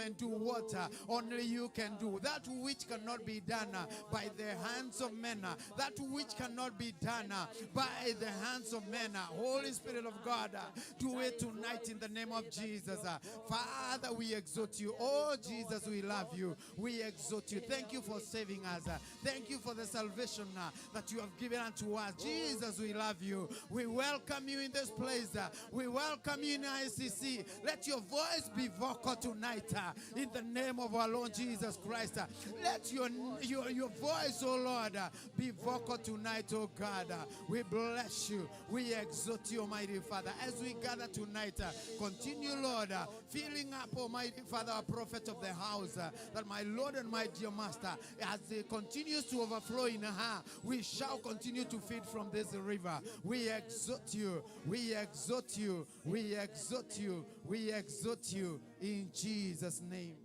Come and do what only you can do. That which cannot be done by the hands of men, that which cannot be done by the hands of men. Holy Spirit of God, do it tonight in the name of Jesus. Father, we exhort you. Oh, Jesus, we love you. We exhort you. Thank you for saving us. Thank you for the salvation that you have given unto us. Jesus, we love you. We welcome you in this place. We welcome you in ICC. Let your voice be vocal tonight in the name of our Lord Jesus Christ. Let your voice, oh Lord, be vocal tonight, oh God. We bless you. We exalt you, Almighty Father. As we gather tonight, continue, Lord, filling up, Almighty Father, our prophet of the house, that my Lord and my dear Master, as it continues to overflow in her, we shall continue to feed from this river. We exalt you. We exalt you. We exalt you. We exalt you in Jesus' name.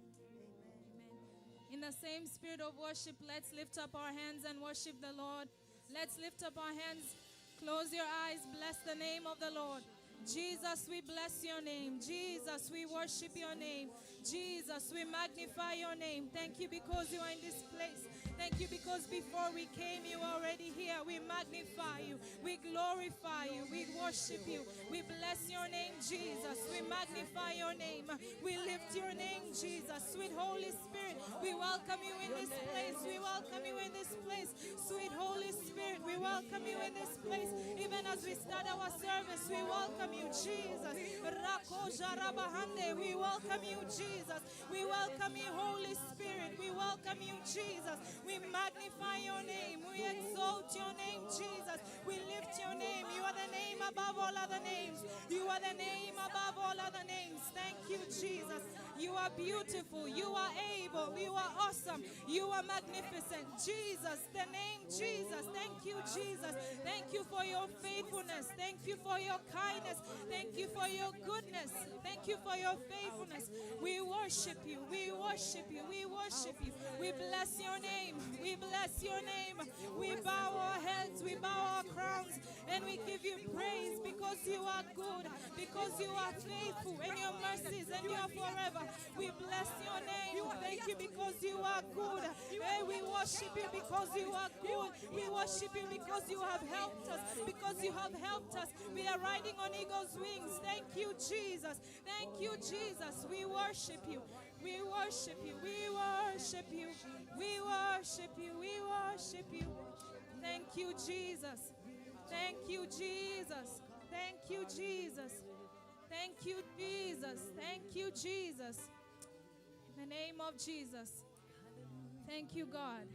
In the same spirit of worship, let's lift up our hands and worship the Lord. Let's lift up our hands. Close your eyes. Bless the name of the Lord. Jesus, we bless your name. Jesus, we worship your name. Jesus, we magnify your name. Thank you because you are in this place. Thank you because before we came, you were already here. We magnify you. We glorify you. We worship you. We bless your name, Jesus. We magnify your name. We lift your name, Jesus. Sweet Holy Spirit, we welcome you in this place. We welcome you in this place. Sweet Holy Spirit, we welcome you in this place. Even as we start our service, we welcome you, Jesus. We welcome you, Jesus. We welcome you, Holy Spirit. We welcome you, Jesus. We magnify your name. We exalt your name, Jesus. We lift your name. You are the name above all other names. You are the name above all other names. Thank you, Jesus. You are beautiful. You are able. You are awesome. You are magnificent. Jesus, the name Jesus. Thank you, Jesus. Thank you for your faithfulness. Thank you for your kindness. Thank you for your goodness. Thank you for your faithfulness. We worship you. We worship you. We worship you. We bless your name. We bless your name. We bow our heads. We bow our crowns. And we give you praise because you are good, because you are faithful, and your mercies endure forever. We bless your name. Thank you because you are good. Hey, we worship you because you are good. We worship you because you have helped us. Because you have helped us. We are riding on eagle's wings. Thank you, Jesus. Thank you, Jesus. We worship you. We worship you. We worship you. We worship you. We worship you. Thank you, Jesus. Thank you, Jesus. Thank you, Jesus. Thank you, Jesus. Thank you, Jesus. In the name of Jesus. Thank you, God.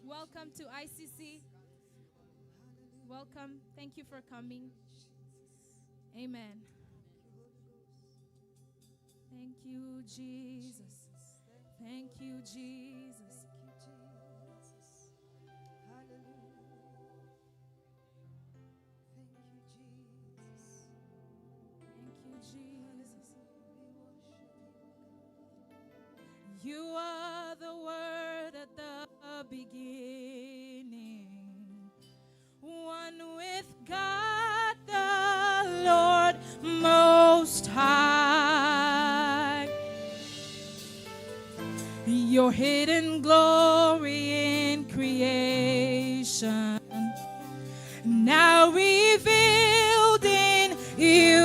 Welcome to ICC. Welcome. Thank you for coming. Amen. Thank you, Jesus. Thank you, Jesus. Thank you, Jesus. You are the Word at the beginning, one with God the Lord Most High. Your hidden glory in creation, now revealed in you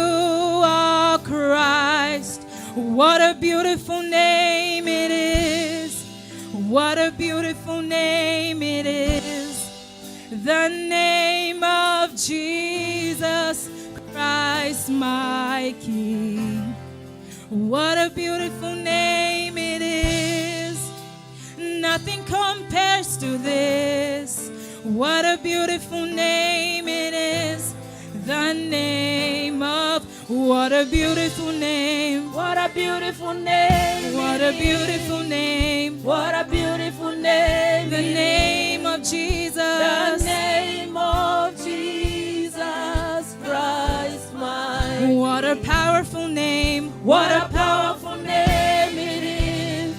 are Christ. What a beautiful name it is. What a beautiful name it is. The name of Jesus Christ, my King. What a beautiful name it is. Nothing compares to this. What a beautiful name it is. The name of, what a beautiful name. What a beautiful name. What a beautiful name. What a beautiful name. The name of Jesus. The name of Jesus Christ, my What a powerful name. What a powerful name it is.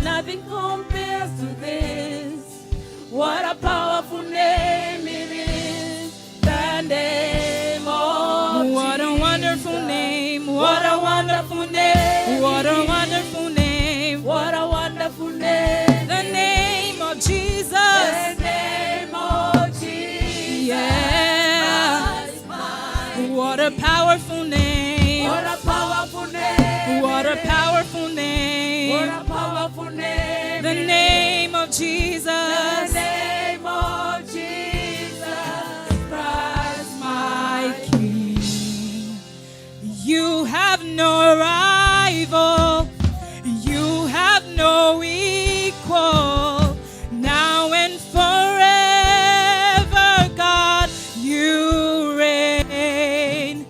Nothing compares to this. What a powerful name it is. The name of What a Jesus. wonderful name. What a wonderful name. What a wonderful What a powerful name. What a powerful name. What a powerful name. What a powerful name. The name of Jesus. The name of Jesus Christ, my King. You have no rival. You have no equal. Now and forever, God, you reign.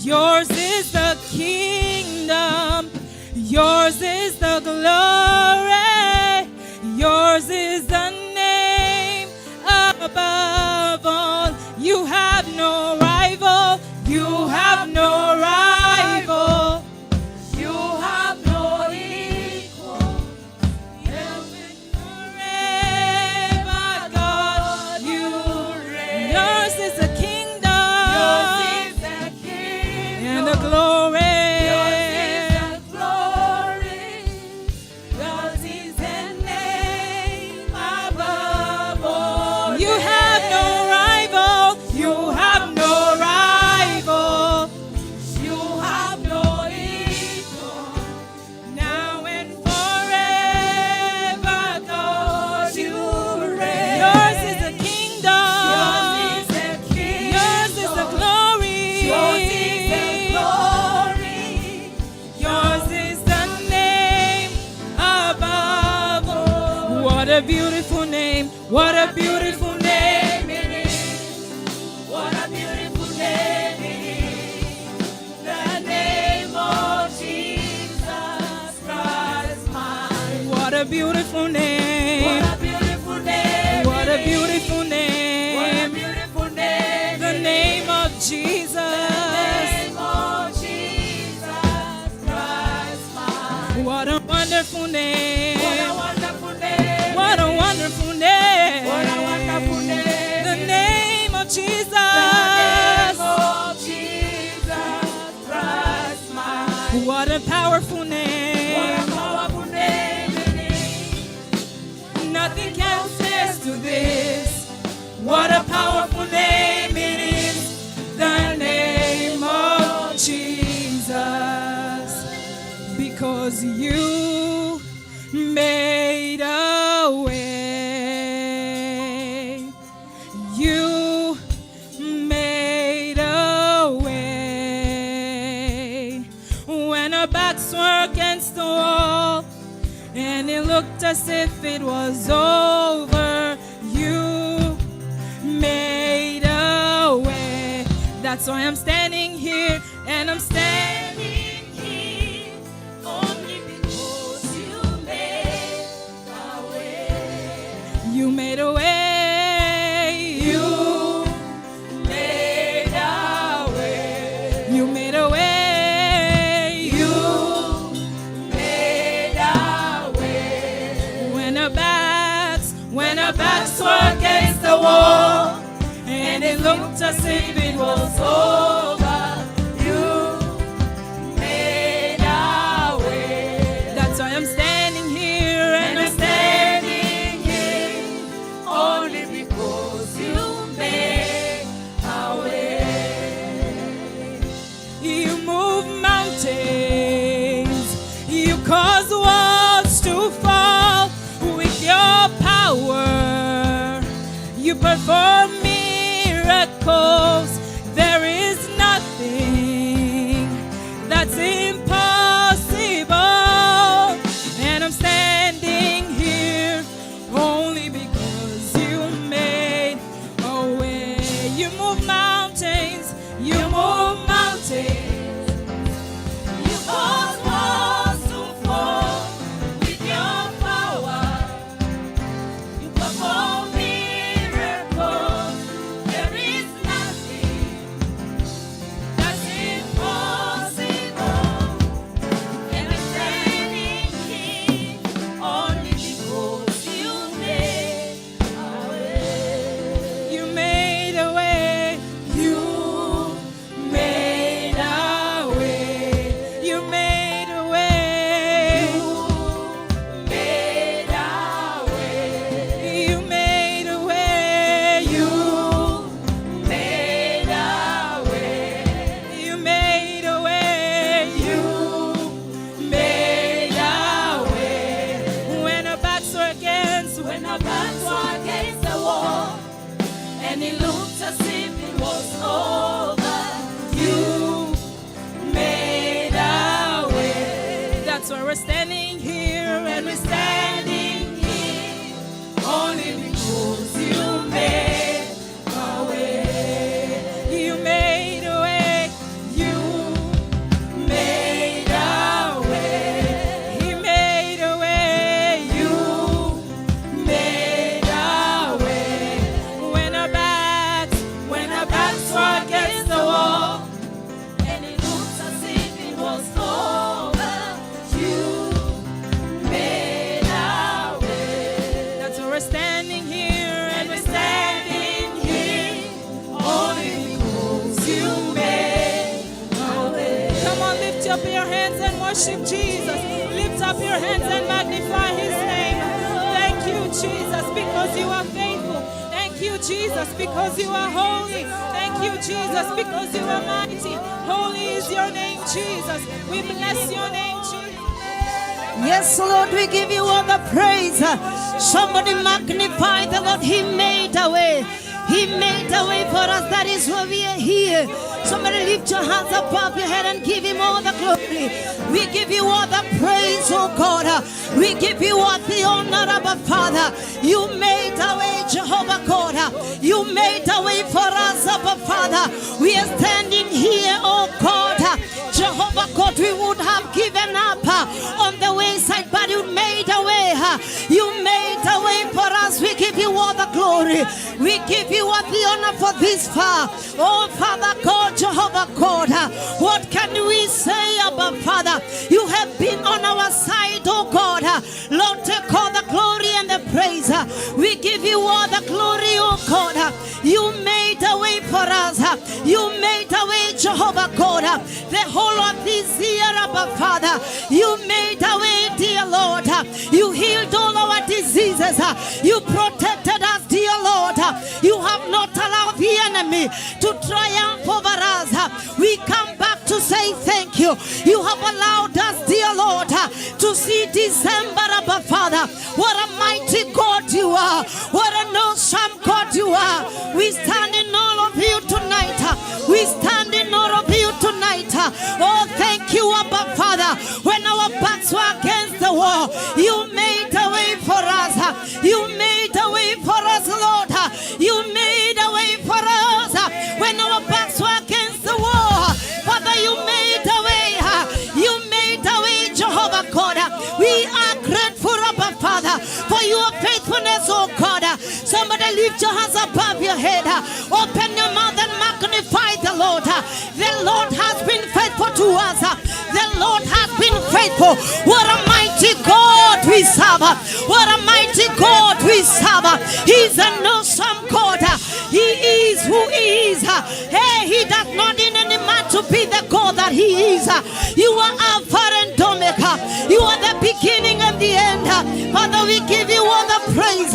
Yours is the kingdom. Yours is the glory. Yours is the name above all. You have no rival. You have no rival. You have no equal. Forever, God, you reign. Yours is the kingdom. Yours is the kingdom. And the glory. Yours is the glory. Yours is the name above all. You have no rival. You have no rival. You have no equal. Now and forever, God, you reign. Yours is the kingdom. Yours is the kingdom. Yours is the glory. Yours is the glory. Yours is the name above all. What a beautiful name. What a beautiful name it is. What a beautiful name it is. The name of Jesus Christ, my. What a beautiful name. What a beautiful name. What a it is. beautiful What a name. beautiful name. The it is. name of Jesus. The name of Jesus Christ, my. What a wonderful name. What a wonderful name. What a wonderful name. What a wonderful name. The name of Jesus. The name of Jesus Christ, my. What a powerful name. What a powerful name it is. Nothing compares to this. What a powerful name it is. The name of Jesus. Because you made a way. You made a way. When our backs were against the wall and it looked as if it was over, you made a way. That's why I'm standing here, and I'm standing here Only because you made a way. You made a way. You Made a way. You made a way. You Made a way. When our backs were against the wall, and it looked as if it was over, You made a way. That's why I'm standing here, and I'm standing here only because you made a way. You move mountains, you cause walls to fall with your power. You perform miracles. There is nothing that's impossible. And I'm standing here only because you made a way. You move mountains, you move mountains. You cause walls to fall with your power. You perform miracles. There is nothing as if it was over, you made a way. That's why we're standing here, And we're standing here only because you made a way. You made a way. You made a way. He made a way. You made a way. When our backs, When our backs were against the wall and it looked as if it was over, you made a way. That's why we're standing here, And we're standing here only because you made a way. Come on, lift up your hands and worship Jesus. Lift up your hands and magnify his name. Thank you, Jesus, because you are faithful. Thank you, Jesus, because you are holy. Thank you, Jesus, because you are mighty. Holy is your name, Jesus. We bless your name, Jesus. Yes, Lord, we give you all the praise. Somebody magnify the Lord. He made a way. He made a way for us. That is why we are here. Somebody lift your hands above your head and give him all the glory. We give you all the praise, oh God. We give you all the honor, Abba Father. You made a way, Jehovah God. You made a way for us, Abba Father. We are standing here, oh God. Jehovah God, we would have given up on the wayside, but you made a way. You made a way for us. We give you all the glory. We give you all the honor for this far. Oh, Father God, Jehovah God, what can we say, Abba Father? You have been on our side, oh God. Lord, take all the glory and the praise. We give you all the glory, oh God. You made a way for us. You made a way, Jehovah God. The whole of this year, Abba Father, you made a way, dear Lord. You healed all our diseases. You protected us, dear Lord. You have not allowed the enemy to triumph over us. We come back to say thank you. You have allowed us, dear Lord, to see December, Abba Father. What a mighty God you are. What an awesome God you are. We stand in awe of you tonight. We stand in awe of you tonight. Oh, thank you, Abba Father. When our backs were against the wall, you made a way for us. You made a way for us, Lord. You made a way for us. When our backs were against the wall, Father, you made a way. You made a way, Jehovah God. We are grateful, Abba Father, for your faithfulness, oh God. Somebody lift your hands above your head. Open your mouth and magnify the Lord. The Lord has been faithful to us. The Lord has been faithful. What a mighty God we serve. What a mighty God we serve. He's an awesome God. He is who he is. Hey, he does not need any man to be the God that he is. You are Alpha and Omega. You are the beginning and the end. Father, we give you all the praise.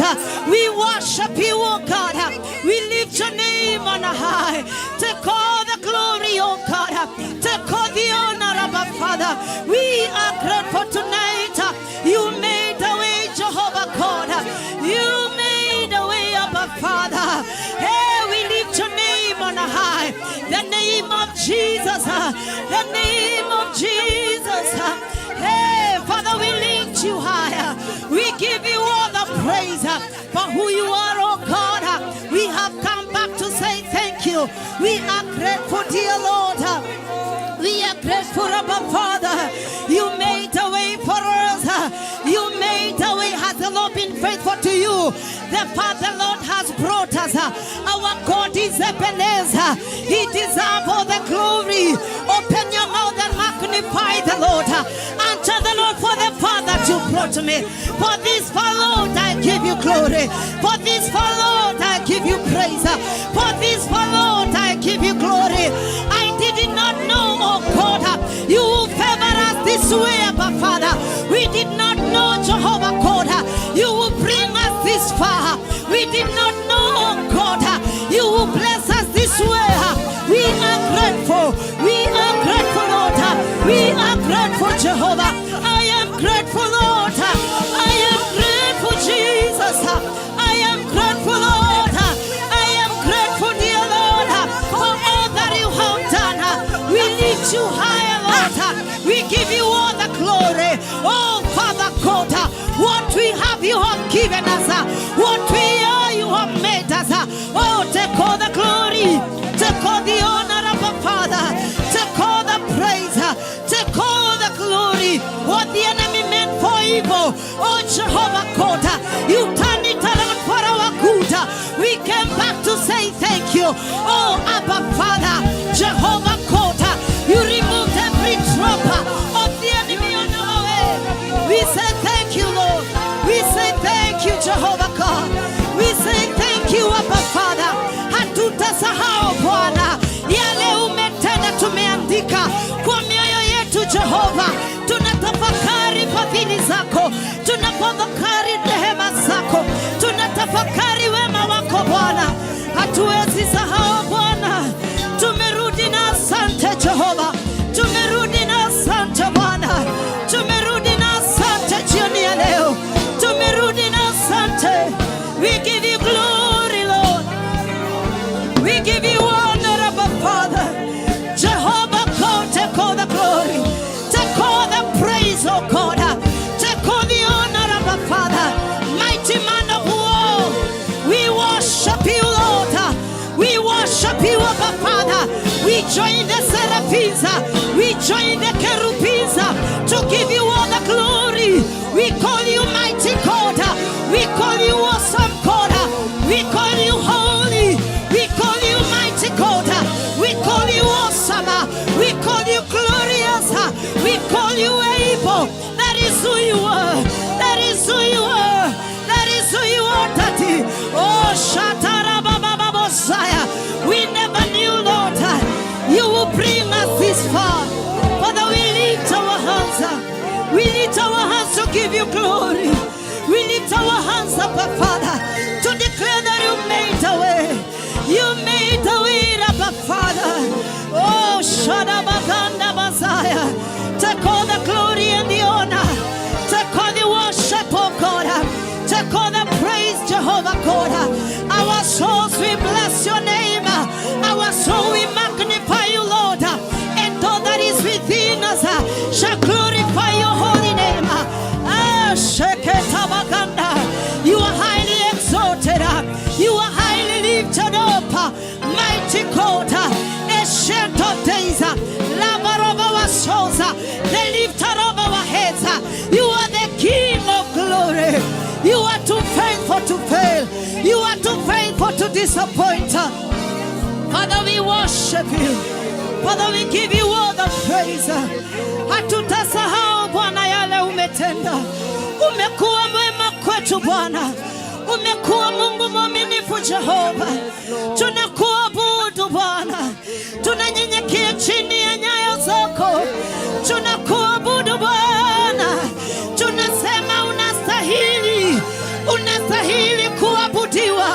We worship you, oh God. We lift your name on high. Take all the glory, oh God. Take all the honor, Abba Father. We are grateful tonight. You made a way, Jehovah God. You made a way, Abba Father. Hey, we lift your name on high. The name of Jesus. The name of Jesus. Hey, Father, we lift you higher. We give you all the praise for who you are, oh God. We have come back to say thank you. We are grateful, dear Lord. We are grateful, Abba Father. You made a way for us. You made a way. Has the Lord been faithful to you? The Father, Lord, has brought us. Our God is Ebenezer. He deserves all the glory. Open your mouth and magnify the Lord. Answer the Lord for the Father you brought me. For this, for Lord, I give you glory. For this, for Lord, I give you praise. For this, for Lord, I give you glory. I did not know, oh God, you will favor us this way, Abba Father. We did not know, Jehovah God, you will bring us this far. We did not know, oh God, you will bless us this way. We are grateful. We are grateful, Lord. We are grateful, Jehovah. I am grateful, Lord. I am grateful, Jesus. I am grateful, Lord. I am grateful, dear Lord. Oh, Father God, what we have, you have given us. What we are, you have made us. Oh, take all the glory, take all the honor, Abba Father, take all the praise, take all the glory. What the enemy meant for evil, oh Jehovah God, you turn it around for our good. We came back to say thank you. Oh, Abba Father, Jehovah God, you removed every trap of the enemy on our way. We say thank you, Lord. We say thank you, Jehovah God. We say thank you, Abba Father. Hatutasahau Bwana yale umetenda, tumeandika kwa mioyo yetu Jehova. Tunatafakari fadhili zako, tunatafakari rehema zako, tunatafakari wema wako Bwana. Hatuwezi sahau Bwana, tumerudi na asante Jehova, tumerudi na asante Bwana, tumerudi na asante jioni ya leo, tumerudi na asante. We give you glory, Lord. We give you honor, Abba Father. Jehovah God, take all the glory. Take all the praise, oh God. Take all the honor, Abba Father. Mighty man of war. We worship you, Lord. We worship you, Abba Father. We join the seraphims. We join the cherubims to give you all the glory. We call you mighty God. We call you awesome God. We call you holy. We call you mighty God. We call you awesome. We call you glorious. We call you able. That is who you are. That is who you are. That is who you are, Daddy. Oh, Shatara Baba Baba. We never knew, Lord, you will bring us this far. Father, we lift our hands. We lift our hands to give you glory. We lift our hands up, Father, to declare that you made a way. You made a way, Abba Father. Oh, Shadabaganda Messiah. Take all the glory and the honor. Take all the worship, oh God. Take all the praise, Jehovah God. Our souls, we bless your name. Our soul, we magnify you, Lord. And all that is within us shall glorify your holy name. Ah, Sheketabaganda. You are highly exalted. You are highly lifted up. Mighty God, Ancient of Days, lover of our souls, the lifter of our heads. You are the King of glory. You are too faithful to fail. You are too faithful to disappoint. Father, we worship you. Father, we give you all the praise. Hatutasahau Bwana yale umetenda. Umekuwa mwema kwetu Bwana. Umekuwa Mungu mwaminifu Jehova. Tunakuabudu Bwana. Tunanyenyekea chini ya nyayo zako. Tunakuabudu Bwana. Tunasema unastahili. Unastahili kuabudiwa.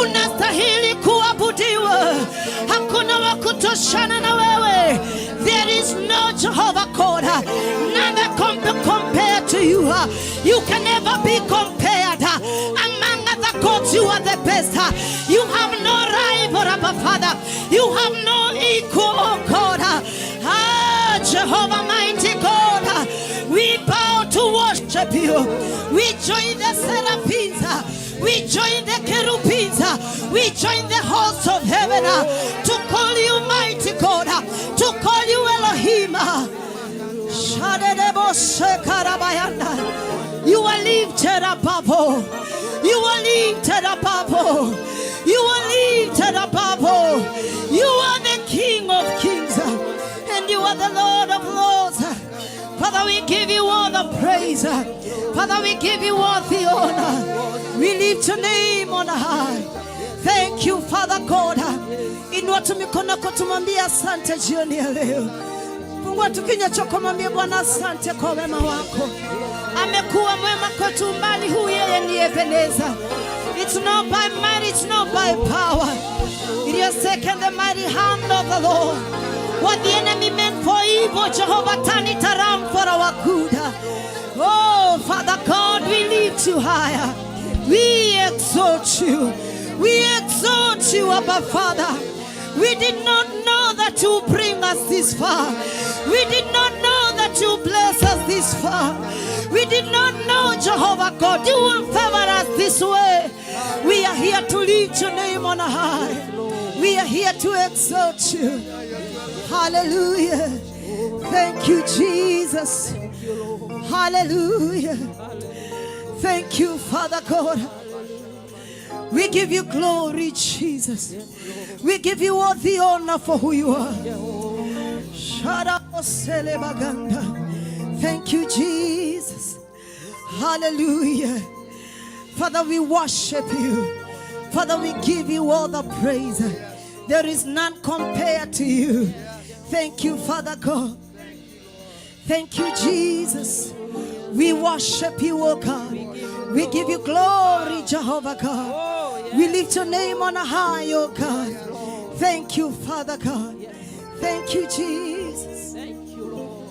Unastahili kuabudiwa. Hakuna wa kutoshana na wewe. There is no Jehovah God. None that can be compared to you. You can never be compared. Among other gods, you are the best. You have no rival, Abba Father. You have no equal, oh God. Ah, Jehovah, mighty God. We bow to worship you. We join the seraphims. We join the cherubims. We join the hosts of heaven to call you mighty God, to call you Elohim. Shadedebo-sekarabayanda. You are lifted above all. You are lifted above all. You are lifted above all. You are the King of kings and you are the Lord of lords. Father, we give you all the praise. Father, we give you all the honor. We lift your name on high. Thank you, Father God. Inua tu mikono yako tumwambie asante jioni ya leo. Fungua tu kinywa chako mwambie Bwana asante kwa wema wako. Amekuwa mwema kwetu umbali huu, yeye ni Ebeneza. It's not by might, it's not by power. It has taken the mighty hand of the Lord. What the enemy meant for evil, Jehovah turn it around for our good. Oh, Father God, we lift you higher. We exalt you. We exalt you, Abba Father. We did not know that you would bring us this far. We did not know that that you bless us this far. We did not know, Jehovah God, you will favor us this way. We are here to lift your name on high. We are here to exalt you. Hallelujah. Thank you, Jesus. Hallelujah. Thank you, Father God. We give you glory, Jesus. We give you all the honor for who you are. Sharaboselebaganda. Thank you, Jesus. Hallelujah. Father, we worship you. Father, we give you all the praise. There is none compared to you. Thank you, Father God. Thank you, Jesus. We worship you, O God. We give you glory, Jehovah God. We lift your name on high, O God. Thank you, Father God. Thank you, Jesus. Thank you, Lord.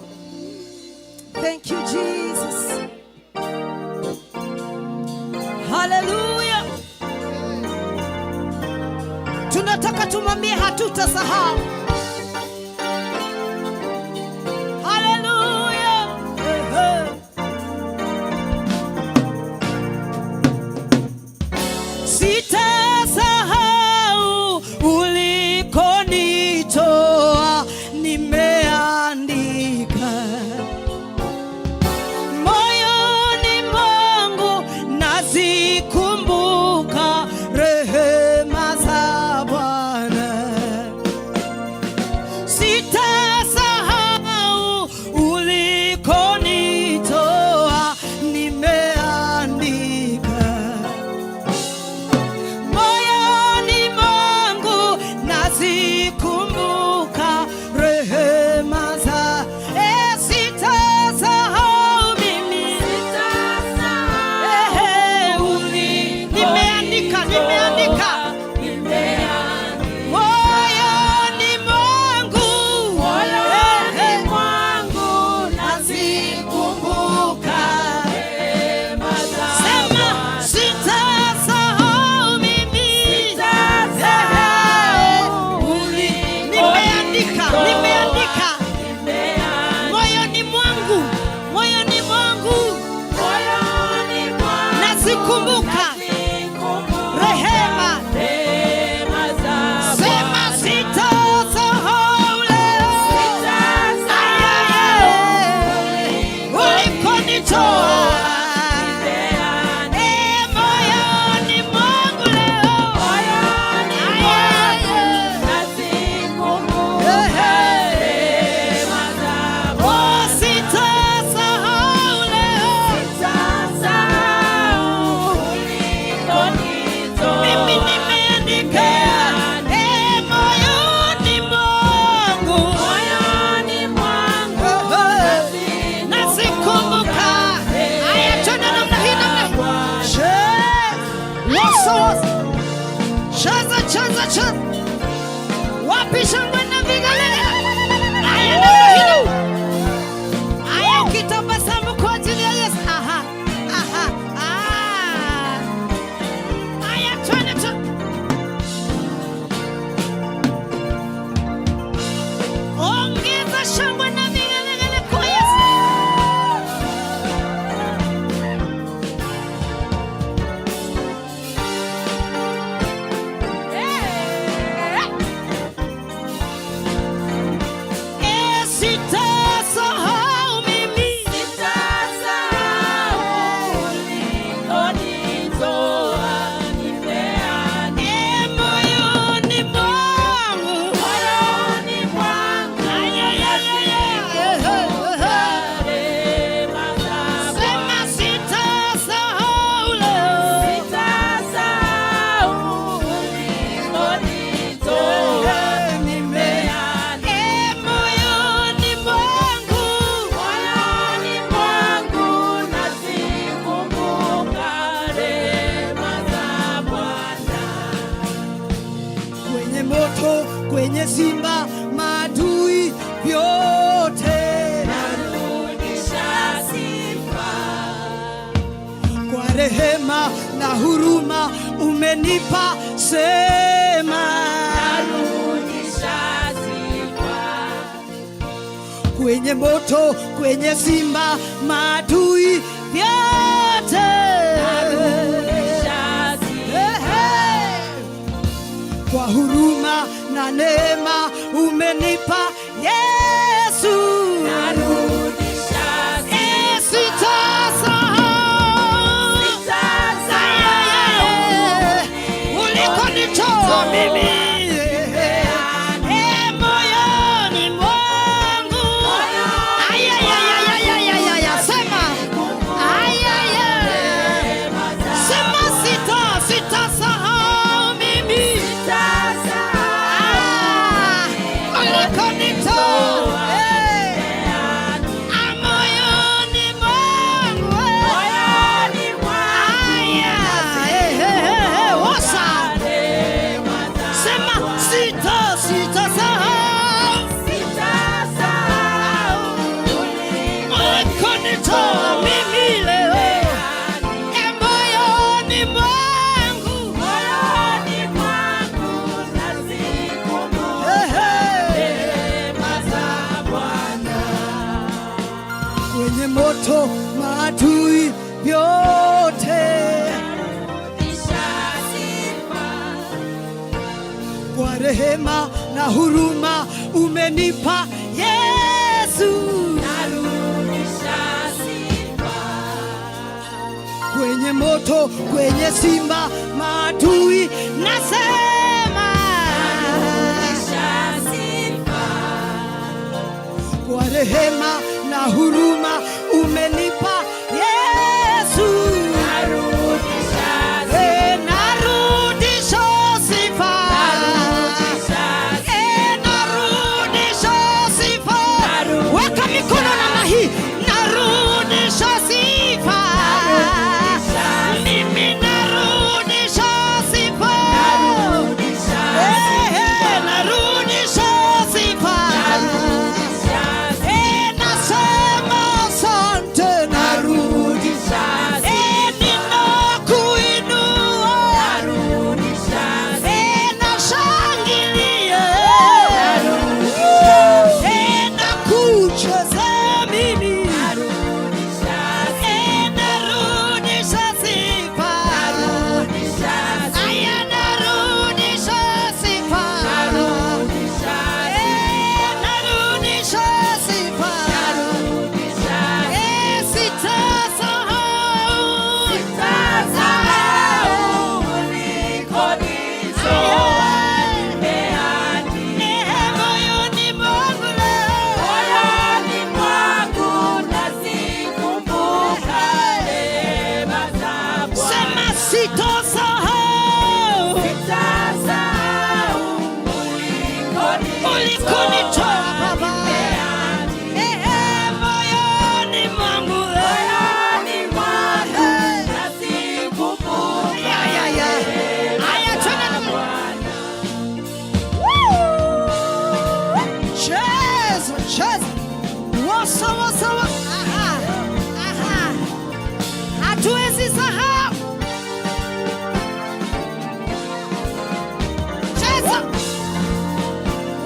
Thank you, Jesus. Hallelujah. Tunataka tumwambie hatutasahau. Hallelujah. Ehe. Sitasahau ulikonitoa, nimeandika moyoni mwangu, nazikumbuka rehema za Bwana. Sitasahau ulikonitoa, nimeandika moyoni mwangu, nazikumbuka rehema za sitasahau mimi. Ehe, nimeandika, nimeandika moyoni mwangu, ehe, nazikumbuka. Sema, sitasahau mimi. Ehe, nimeandika, nimeandika moyoni mwangu, moyoni mwangu nazikumbuka rehema. Sema, sitasahau leo. Ayaye, ulikonitoa. Moyoni mwangu leo. Ayaye, ehe. Oh, sitasahau leo. Mimi nimeandika, moyoni mwangu. Ehe. Nazikumbuka. Aya, twende namna hii, namna hii. Woso, woso. Cheza, cheza, cheza. Wapi shangwe na vigelegele? Aya, namna hii. Aya, ukitabasamu kwa ajili ya Yesu. Aha, aha, ah. Aya, twende, twende. Ongeza shangwe na vigelegele kwa Yesu. Sitasahau mimi. Sitasahau ulikonitoa, nimeandika Moyoni mwangu. Moyoni mwangu. Ay, ay, ay, ay, ay. Rehema za Sema, sitasahau leo. Sitasahau ulikonitoa, nimeandika Moyoni mwangu. Moyoni mwangu nazikumbuka rehema za Bwana. Kwenye moto, kwenye simba, maadui, vyote Narudisha sifa. Kwa rehema na huruma umenipa, sema. Narudisha sifa. Kwenye moto, kwenye simba, maadui vyote. Hey, hey. Kwa huruma na neema umenipa, Yesu. Eh, sitasahau ulikonitoa mimi. Eh, moyoni mwangu. Ay, ay, ay, ay, ay, ay, ay, ay, sema. Ay, ay, ay. Sema sitasahau mimi. Ah, ulikonitoa. Eh, ah, moyoni mwangu. Aya, eh, eh, eh, eh, wosa. Sema sitasahau ulikonitoa mimi leo. Eh, moyoni mwangu. Eh, eh. Kwenye moto, maadui vyote, kwa rehema na huruma umenipa, Yesu. Kwenye moto, kwenye simba, maadui, nasema kwa rehema na huruma umenipa, Yesu. Eh, narudisha sifa. Eh, narudisha sifa. Weka mikono namna hii, narudisha sifa. Mimi narudisha sifa. Eh, eh, narudisha sifa. Eh, nasema asante, narudisha. Eh, ninakuinua. Eh, nashangilia. Eh, nakuchezea mimi. Eh, narudisha sifa. Aya, narudisha sifa. Eh, narudisha sifa. Eh, sitasahau. Eh, moyoni mwangu leo. Sema sitosahau ulikonitoa Baba. Eh, eh, moyoni mwangu. Ya, ya, ya. Aya, twende. Cheza, cheza. Wasa, wasa, wasa. Aha, aha. Hatuwezi sahau. Cheza.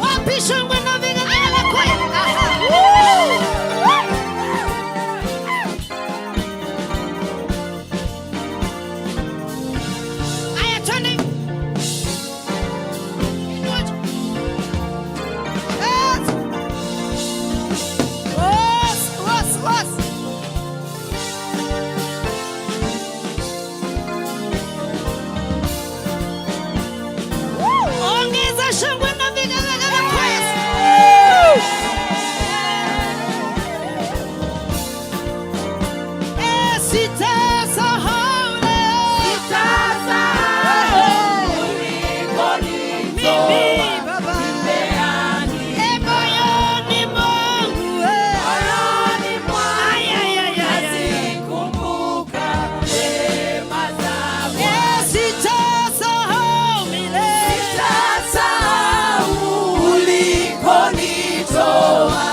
Wapi shangwe na vigelegele kweli? Aha. Woo! Aya, twende. Inua juu. Cheza. Was, was, was. Ongeza shangwe na vigelegele kwa Yesu. Eh, sitasahau leo. Mimi, Baba. Eh, moyoni mwangu, eh. Ay, ay, ay, ay, ay. Eh, sitasahau milele. Ulikonitoa.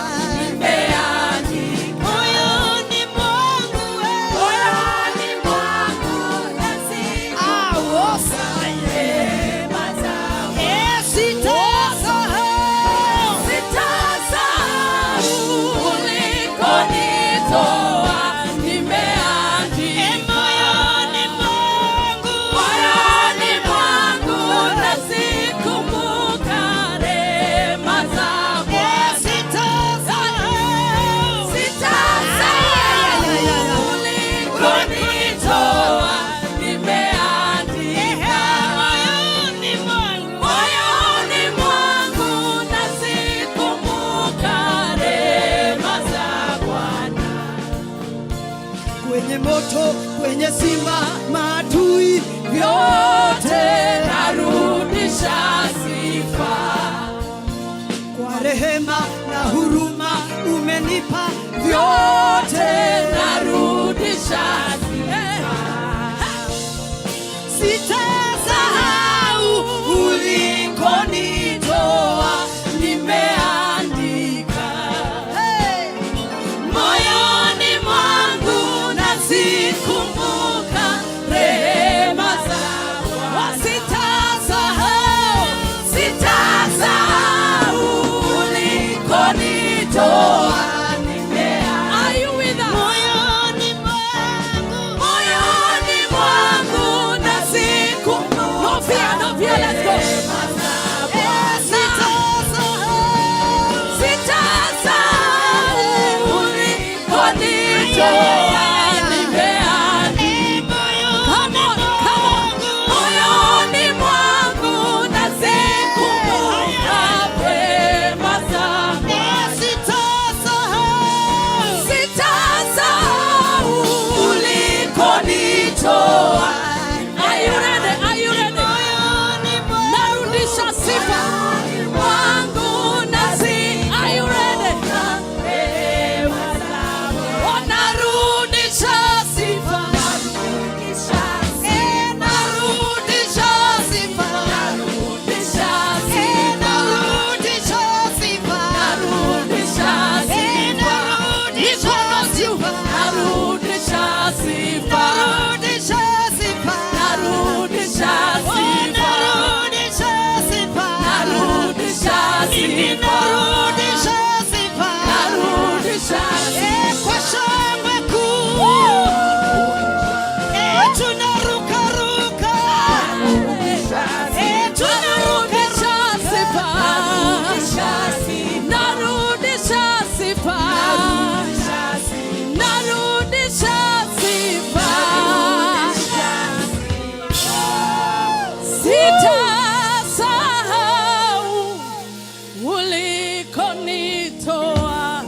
Moyoni mwangu, eh. moto, kwenye simba, maadui, vyote Narudisha sifa. Kwa rehema na huruma umenipa vyote. Narudisha sifa. Sitasahau ulikonitoa, nimeandika, hey! Moyoni mwangu nazikumbuka rehema za Bwana. Sitasahau, sitasahau ulikonitoa. Are you with us? Moyoni mwangu. Moyoni mwangu nazikumbuka. No fear, no fear, let's go. Sitasahau. Sitasahau ulikonitoa, nimeandika. Come on, come on. Moyoni mwangu nazikumbuka rehema zako. Sitasahau. Sitasahau ulikonitoa. Are you ready? Are you ready? Narudisha sifa mwangu nazi. Are you ready? Oh, narudisha sifa. Narudisha sifa. Narudisha sifa. Narudisha sifa. Narudisha sifa. Narudisha sifa. Narudisha sifa. Narudisha sifa. Narudisha sifa. Narudisha sifa. Narudisha sifa. Narudisha sifa. Narudisha Eh, kwa shangwe kuu. Eh, tunarukaruka. Eh, Narudisha sifa. Narudisha sifa. Narudisha sifa. Sitasahau ulikonitoa,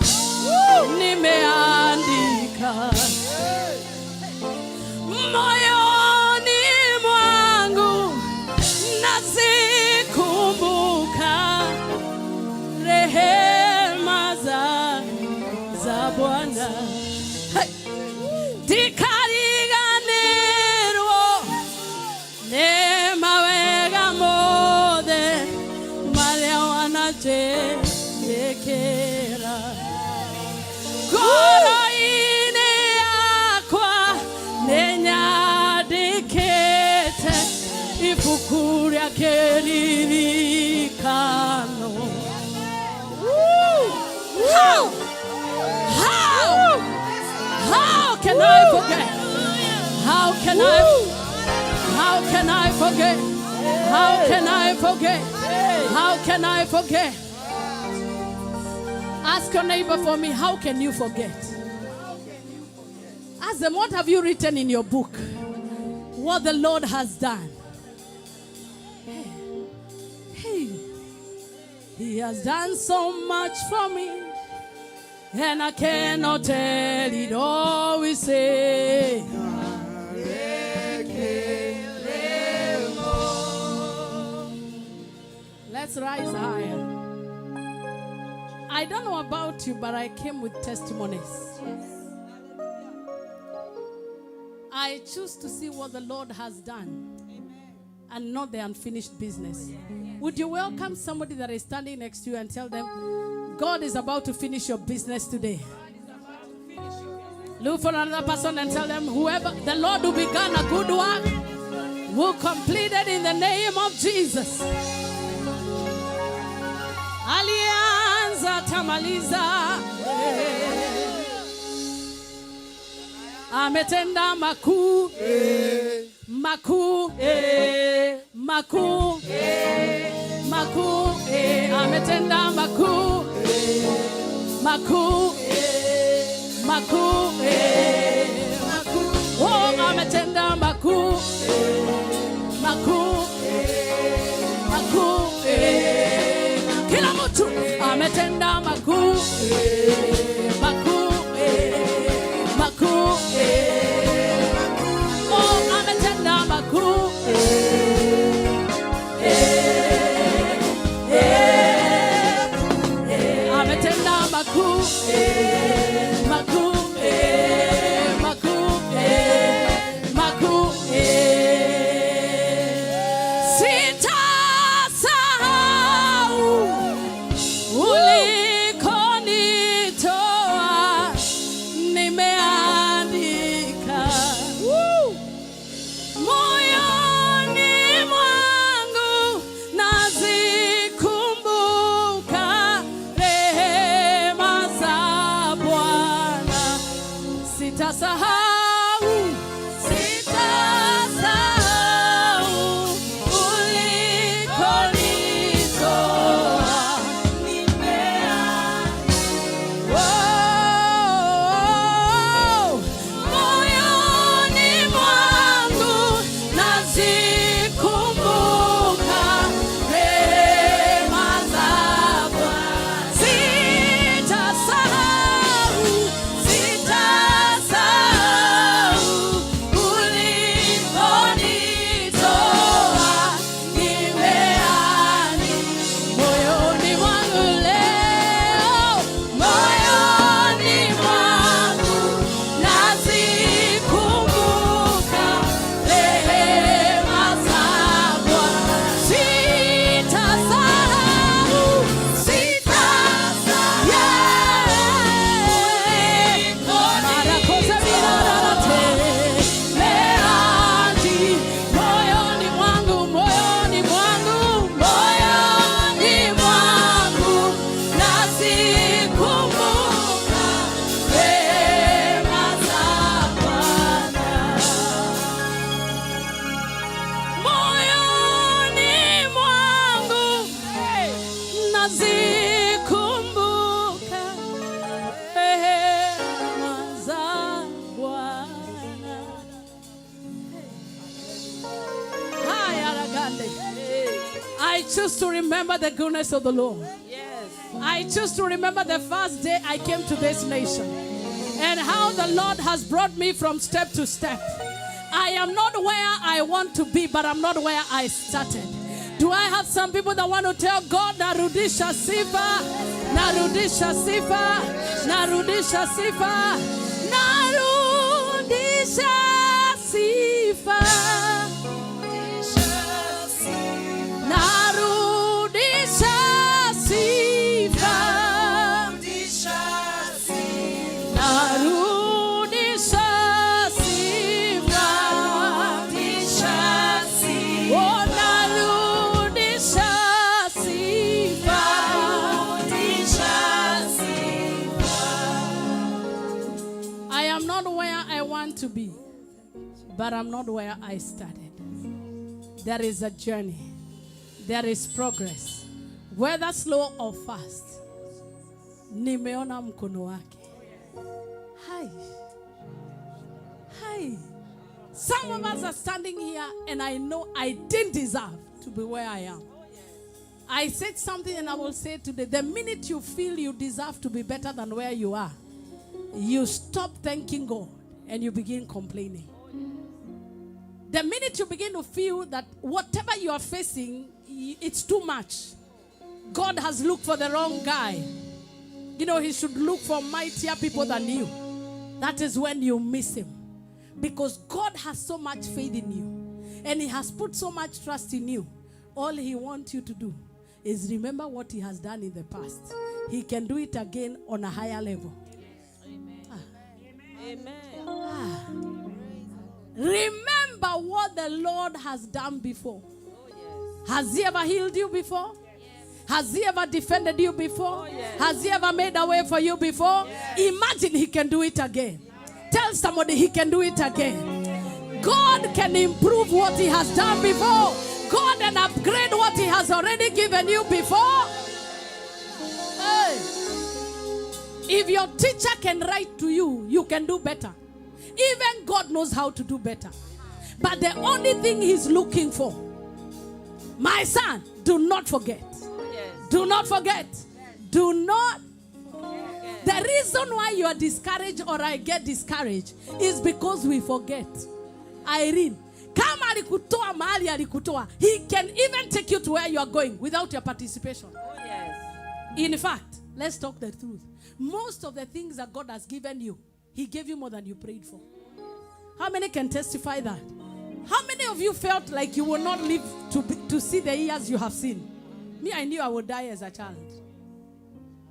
nimeandika moyoni mwangu, nazikumbuka rehema za Bwana. Hey! Ndikariganĩrwo nĩ mawega mothe marĩa wananjĩkĩra ngoro-inĩ yakwa, nĩnyandĩkĩte ibuku rĩa kĩririkano. How? How? How can I forget? How can I? How can I forget? How can I forget? How can I forget? Ask your neighbor for me, how can you forget? Ask them, what have you written in your book? What the Lord has done. Hey, hey, He has done so much for me, and I cannot tell it all. We say, let's rise higher. I don't know about you, but I came with testimonies. I choose to see what the Lord has done and not the unfinished business. Would you welcome somebody that is standing next to you and tell them, "God is about to finish your business today"? Look for another person and tell them, whoever the Lord who began a good work will complete it in the name of Jesus. Alianza atamaliza. Ametenda makuu, makuu, makuu, makuu. Ametenda makuu, makuu, makuu, makuu. Oh, ametenda makuu, makuu, makuu. Kila mtu ametenda makuu, makuu, makuu. Sunday. I choose to remember the goodness of the Lord. Yes. I choose to remember the first day I came to this nation and how the Lord has brought me from step to step. I am not where I want to be, but I'm not where I started. Do I have some people that want to tell God, "Narudisha sifa, narudisha sifa, narudisha sifa, narudisha sifa, narudisha sifa, narudisha sifa, oh, narudisha sifa"? I am not where I want to be, but I'm not where I started. There is a journey. There is progress. Whether slow or fast. Nimeona mkono wake. Hi. Hi. Some of us are standing here and I know I didn't deserve to be where I am. I said something and I will say today: the minute you feel you deserve to be better than where you are, you stop thanking God and you begin complaining. The minute you begin to feel that whatever you are facing, it's too much. God has looked for the wrong guy. He should look for mightier people than you. That is when you miss him. Because God has so much faith in you. And he has put so much trust in you. All he wants you to do is remember what he has done in the past. He can do it again on a higher level. Amen. Ah. Remember what the Lord has done before. Oh, yes. Has he ever healed you before? Has he ever defended you before? Oh, yes. Has he ever made a way for you before? Yes. Imagine he can do it again. Tell somebody he can do it again. God can improve what he has done before. God can upgrade what he has already given you before. Hey. If your teacher can write to you, you can do better. Even God knows how to do better. But the only thing he's looking for, my son, do not forget. Yes. Do not forget. Do not. The reason why you are discouraged or I get discouraged is because we forget. Irene, kama alikutoa mahali alikutoa, he can even take you to where you are going without your participation. Oh, yes. In fact, let's talk the truth. Most of the things that God has given you, he gave you more than you prayed for. How many can testify that? How many of you felt like you will not live to see the years you have seen? Me, I knew I would die as a child.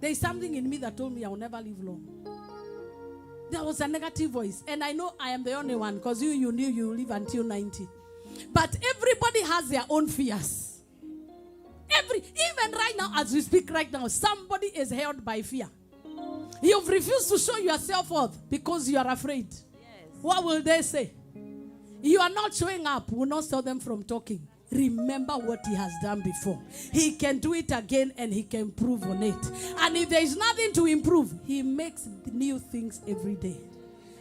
There is something in me that told me I will never live long. There was a negative voice. And I know I am the only one, because you knew you live until 90. But everybody has their own fears. Even right now, as we speak right now, somebody is held by fear. You've refused to show yourself off because you are afraid. Yes. What will they say? You are not showing up will not stop them from talking. Remember what he has done before. He can do it again and he can improve on it. And if there is nothing to improve, he makes new things every day.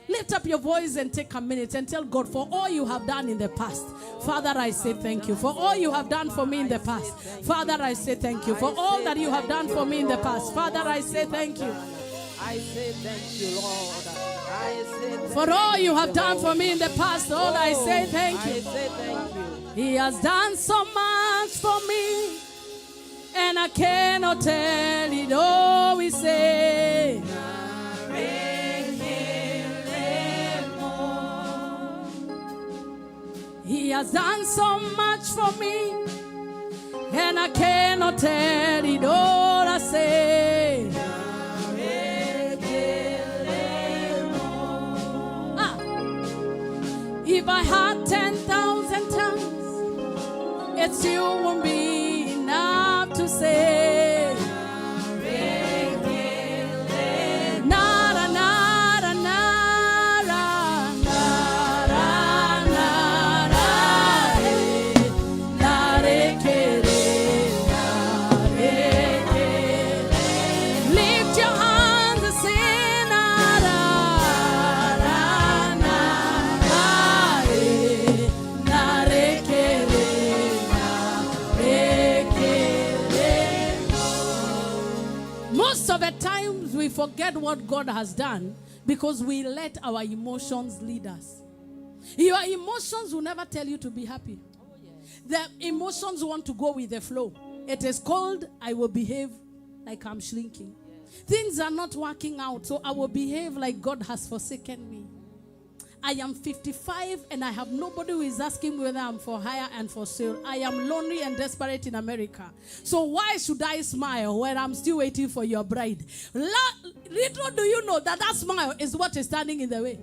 Lift up your voice and take a minute and tell God for all you have done in the past. Father, I say thank you for all you have done for me in the past. Father, I say thank you for all that you have done for me in the past. Father, I say thank you. I say thank you, Lord. I say thank For all you have done for me in the past, Lord, I say thank I you. say thank you. He has done so much for me, and I cannot tell it all. We say, He has done so much for me, and I cannot tell it all. I say, if I had 10,000 tongues, it still won't be enough to say. Nara, nara, nara, nara, nara, eh, nare, kere, nare, kere. Lift your hands and say, nara, nara, nara, eh, nare, kere, nare. forget what God has done because we let our emotions lead us. Your emotions will never tell you to be happy. The emotions want to go with the flow. It is cold, I will behave like I'm shrinking. Things are not working out, so I will behave like God has forsaken me. I am 55 and I have nobody who is asking me whether I'm for hire and for sale. I am lonely and desperate in America. So why should I smile when I'm still waiting for your bride? Little do you know that that smile is what is standing in the way.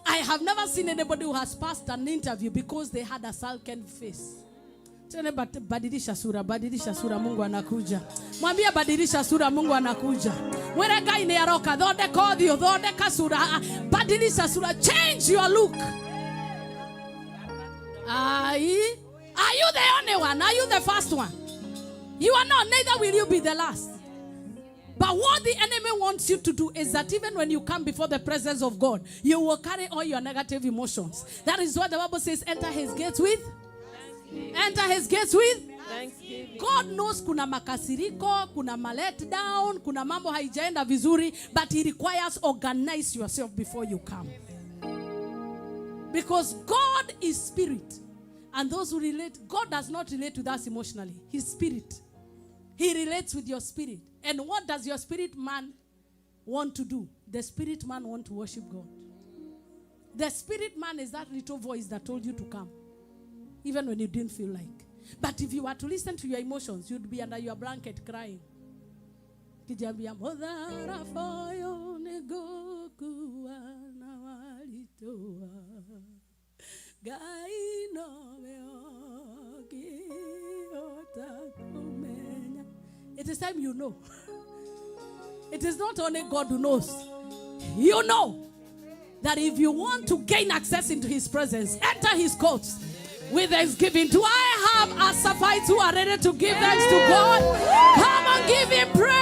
I have never seen anybody who has passed an interview because they had a sullen face. Tena badilisha sura, badilisha sura, Mungu anakuja. Mwambie badilisha sura, Mungu anakuja. Mwĩre Ngai nĩ aroka, thondeka ũthiũ, thondeka sura, badilisha sura, change your look. Ai, are you the only one? Are you the first one? You are not, neither will you be the last. But what the enemy wants you to do is that even when you come before the presence of God, you will carry all your negative emotions. That is what the Bible says, enter his gates with. Enter his gates with Thanksgiving. God knows kuna makasiriko, kuna ma let down, kuna mambo haijaenda vizuri, but he requires organize yourself before you come. Because God is spirit. And those who relate, God does not relate with us emotionally. He's spirit. He relates with your spirit. And what does your spirit man want to do? The spirit man want to worship God. The spirit man is that little voice that told you to come, even when you didn't feel like. But if you were to listen to your emotions, you'd be under your blanket crying. Kijiambia, "Mũtharaba ũyũ nĩngũkuua na walitoa. Ngai nowe ũngĩhota kũmenya." It is time you know. It is not only God who knows. You know that if you want to gain access into his presence, enter his courts with thanksgiving. Do I have Asaphites who are ready to give thanks to God? Come on, give him praise.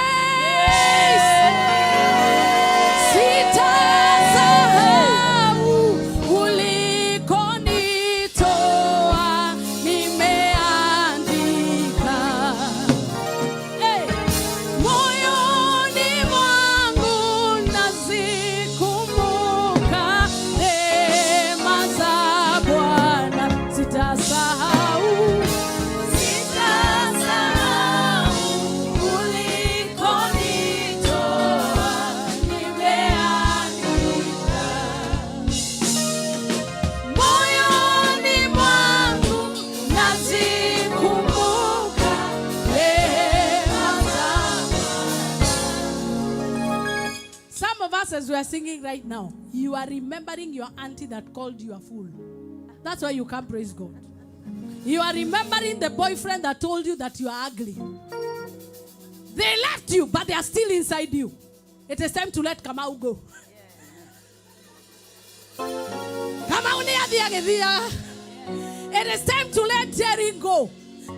Sitasahau ulikonitoa, nimeandika. Hey. Moyoni mwangu nazikumbuka rehema za Bwana, sitasahau, sitasahau ulikonitoa, nimeandika. Moyoni mwangu nazikumbuka rehema za. Some of us, as we are singing right now, you are remembering your auntie that called you a fool. That's why you can't praise God. You are remembering the boyfriend that told you that you are ugly. They left you, but they are still inside you. It is time to let Kamau go. Kamau nĩ athiĩ agĩthiaga. It is time to let Jerry go.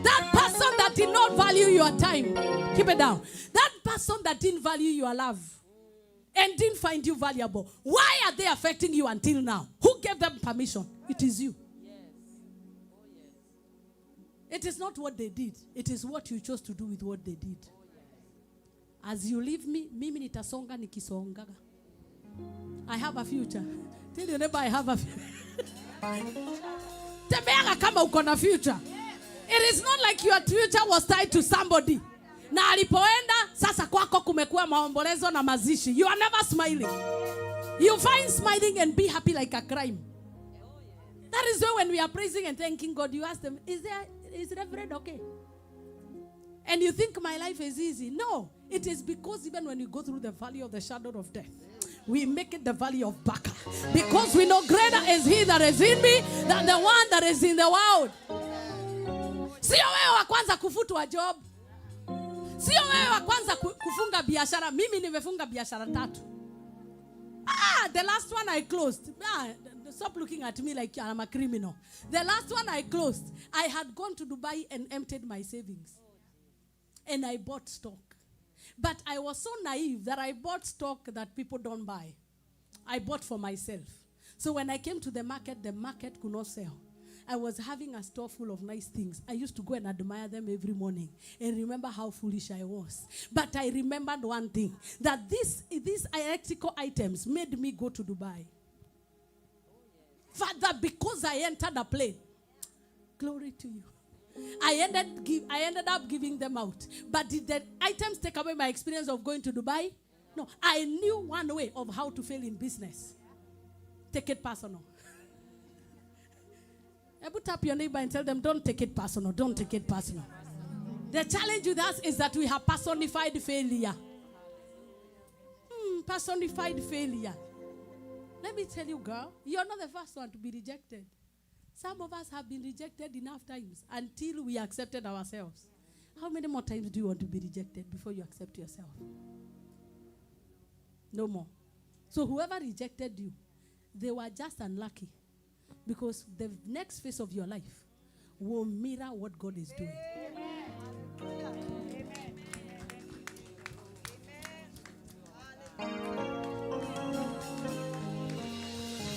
That person that did not value your time, keep it down. That person that didn't value your love and didn't find you valuable, why are they affecting you until now? Who gave them permission? It is you. It is not what they did. It is what you chose to do with what they did. As you leave me, mimi nitasonga nikisongaga. I have a future. Tell your neighbor, "I have a future." Tembeaga kama uko na future. It is not like your future was tied to somebody. Na alipoenda sasa kwako kumekuwa maombolezo na mazishi. You are never smiling. You find smiling and be happy like a crime. That is why when we are praising and thanking God, you ask them, "Is Reverend okay?" And you think my life is easy. No, it is because even when you go through the valley of the shadow of death, we make it the valley of Baca. Because we know greater is he that is in me than the one that is in the world. Sio wewe wa kwanza kufutwa job. Sio wewe wa kwanza kufunga biashara. Mimi nimefunga biashara tatu. Ah, the last one I closed. Ah, stop looking at me like I'm a criminal. The last one I closed, I had gone to Dubai and emptied my savings. And I bought stock. But I was so naive that I bought stock that people don't buy. I bought for myself. So when I came to the market could not sell. I was having a store full of nice things. I used to go and admire them every morning and remember how foolish I was. But I remembered one thing, that these electrical items made me go to Dubai. Father, because I entered a plane, glory to you. I ended up giving them out. But did the items take away my experience of going to Dubai? No. I knew one way of how to fail in business. Take it personal. Ebu tap your neighbor and tell them, don't take it personal. Don't take it personal. The challenge with us is that we have personified failure. Personified failure. Let me tell you, girl, you're not the first one to be rejected. Some of us have been rejected enough times until we accepted ourselves. How many more times do you want to be rejected before you accept yourself? No more. So whoever rejected you, they were just unlucky. Because the next phase of your life will mirror what God is doing. Amen.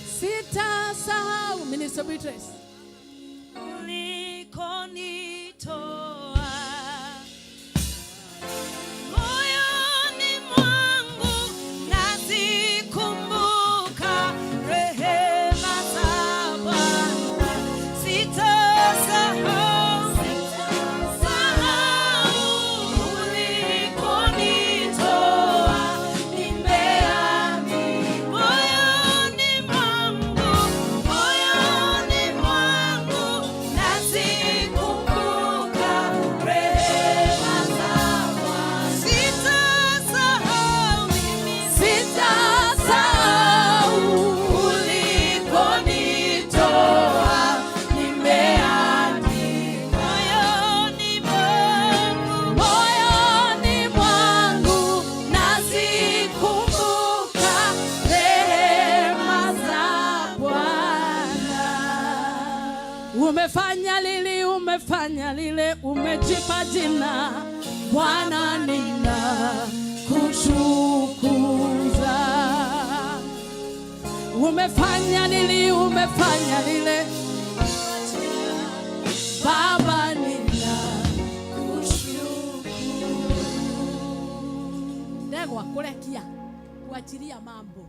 Sita sahau, Minister Beatrice. Ulikonitoa moyoni mwangu nazikumbuka rehema za Bwana. Sitasahau, sahau ulikonitoa, nimeamini moyoni mwangu nazikumbuka rehema za Bwana. Sitasahau mimi, sitasahau ulikonitoa, nimeamini moyoni mwangu nazikumbuka rehema za Bwana. Umefanya lili, umefanya lile, umejipa jina Bwana, nina kutukuza. Umefanya lili, umefanya lile, Baba, nina kushukuru. Ndegwa kurekia, kuachilia mambo,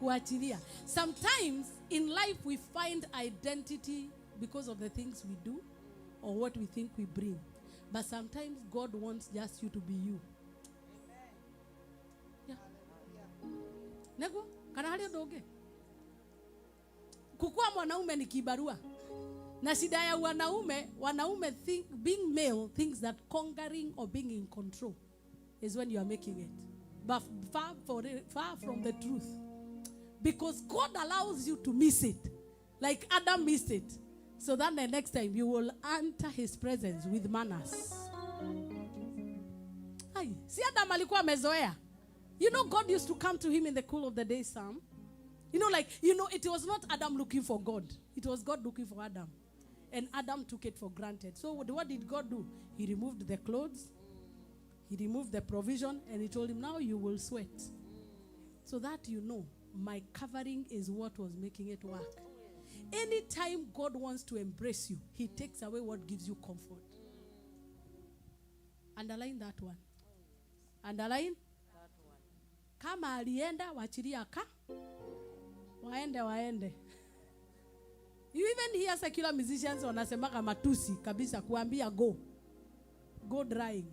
kuachilia. Sometimes in life we find identity because of the things we do or what we think we bring. But sometimes God wants just you to be you. Yeah. Nego, kana hali ndoge. Kukua mwanaume ni kibarua. Na shida ya wanaume think being male thinks that conquering or being in control is when you are making it. But far from the truth. Because God allows you to miss it. Like Adam missed it. So that the next time you will enter his presence with manners. Ay, si Adam alikuwa amezoea. You know, God used to come to him in the cool of the day, Sam. It was not Adam looking for God. It was God looking for Adam. And Adam took it for granted. So what did God do? He removed the clothes. He removed the provision. And he told him, now you will sweat. So that you know, my covering is what was making it work. Anytime God wants to embrace you, he takes away what gives you comfort. Underline that one. Underline that one. Kama alienda, wachilia ka. Waende, waende. You even hear secular musicians wanasemaga matusi kabisa kuambia go. Go drying.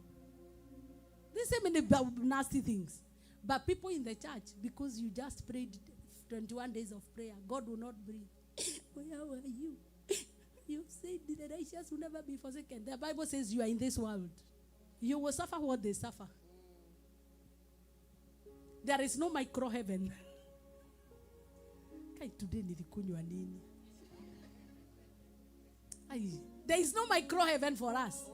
They say many nasty things. But people in the church, because you just prayed 21 days of prayer, God will not breathe. Where were you? You said the righteous will never be forsaken. The Bible says you are in this world. You will suffer what they suffer. There is no micro heaven. Kai today nilikunywa nini? Ai, there is no micro heaven for us.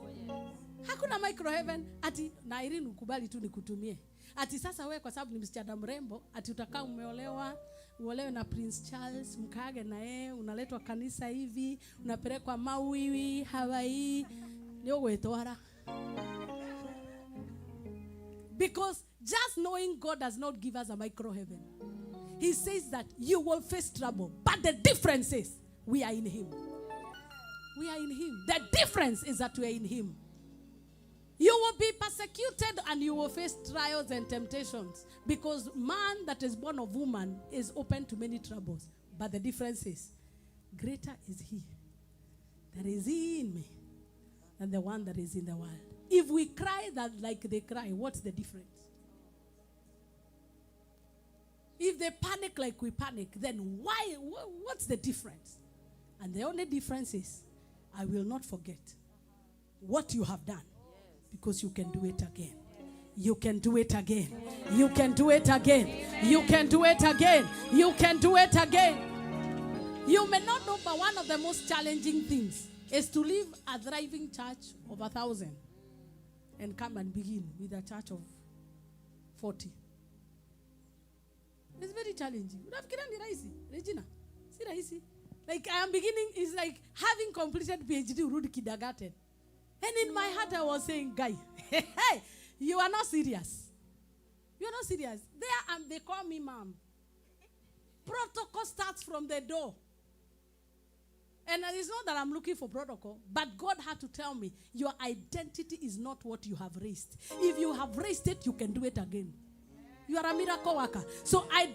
Hakuna micro heaven. Ati na Irene ukubali tu nikutumie. Ati sasa wewe kwa sababu ni msichana mrembo, ati utakaa umeolewa, uolewe na Prince Charles, mkaage na yeye, unaletwa kanisa hivi, unapelekwa Maui, Hawaii, ni ugwitwara. Because just knowing God does not give us a micro heaven. He says that you will face trouble, but the difference is we are in him. We are in him. The difference is that we are in him. You will be persecuted and you will face trials and temptations, because man that is born of woman is open to many troubles. But the difference is, greater is he that is in me than the one that is in the world. If we cry that like they cry, what's the difference? If they panic like we panic, then why? What's the difference? And the only difference is, I will not forget what you have done, because you can do it again. You can do it again. You can do it again. You can do it again. You can do it again. You may not know, but one of the most challenging things is to leave a thriving church of 1,000 and come and begin with a church of 40. It's very challenging. Unafikiria ni rahisi, Regina? Si rahisi. Like I am beginning, it's like having completed PhD, urudi kindergarten. And in my heart I was saying, guy, hey, you are not serious. You are not serious. There, they call me mom. Protocol starts from the door. And it's not that I'm looking for protocol, but God had to tell me, your identity is not what you have raised. If you have raised it, you can do it again. You are a miracle worker. So I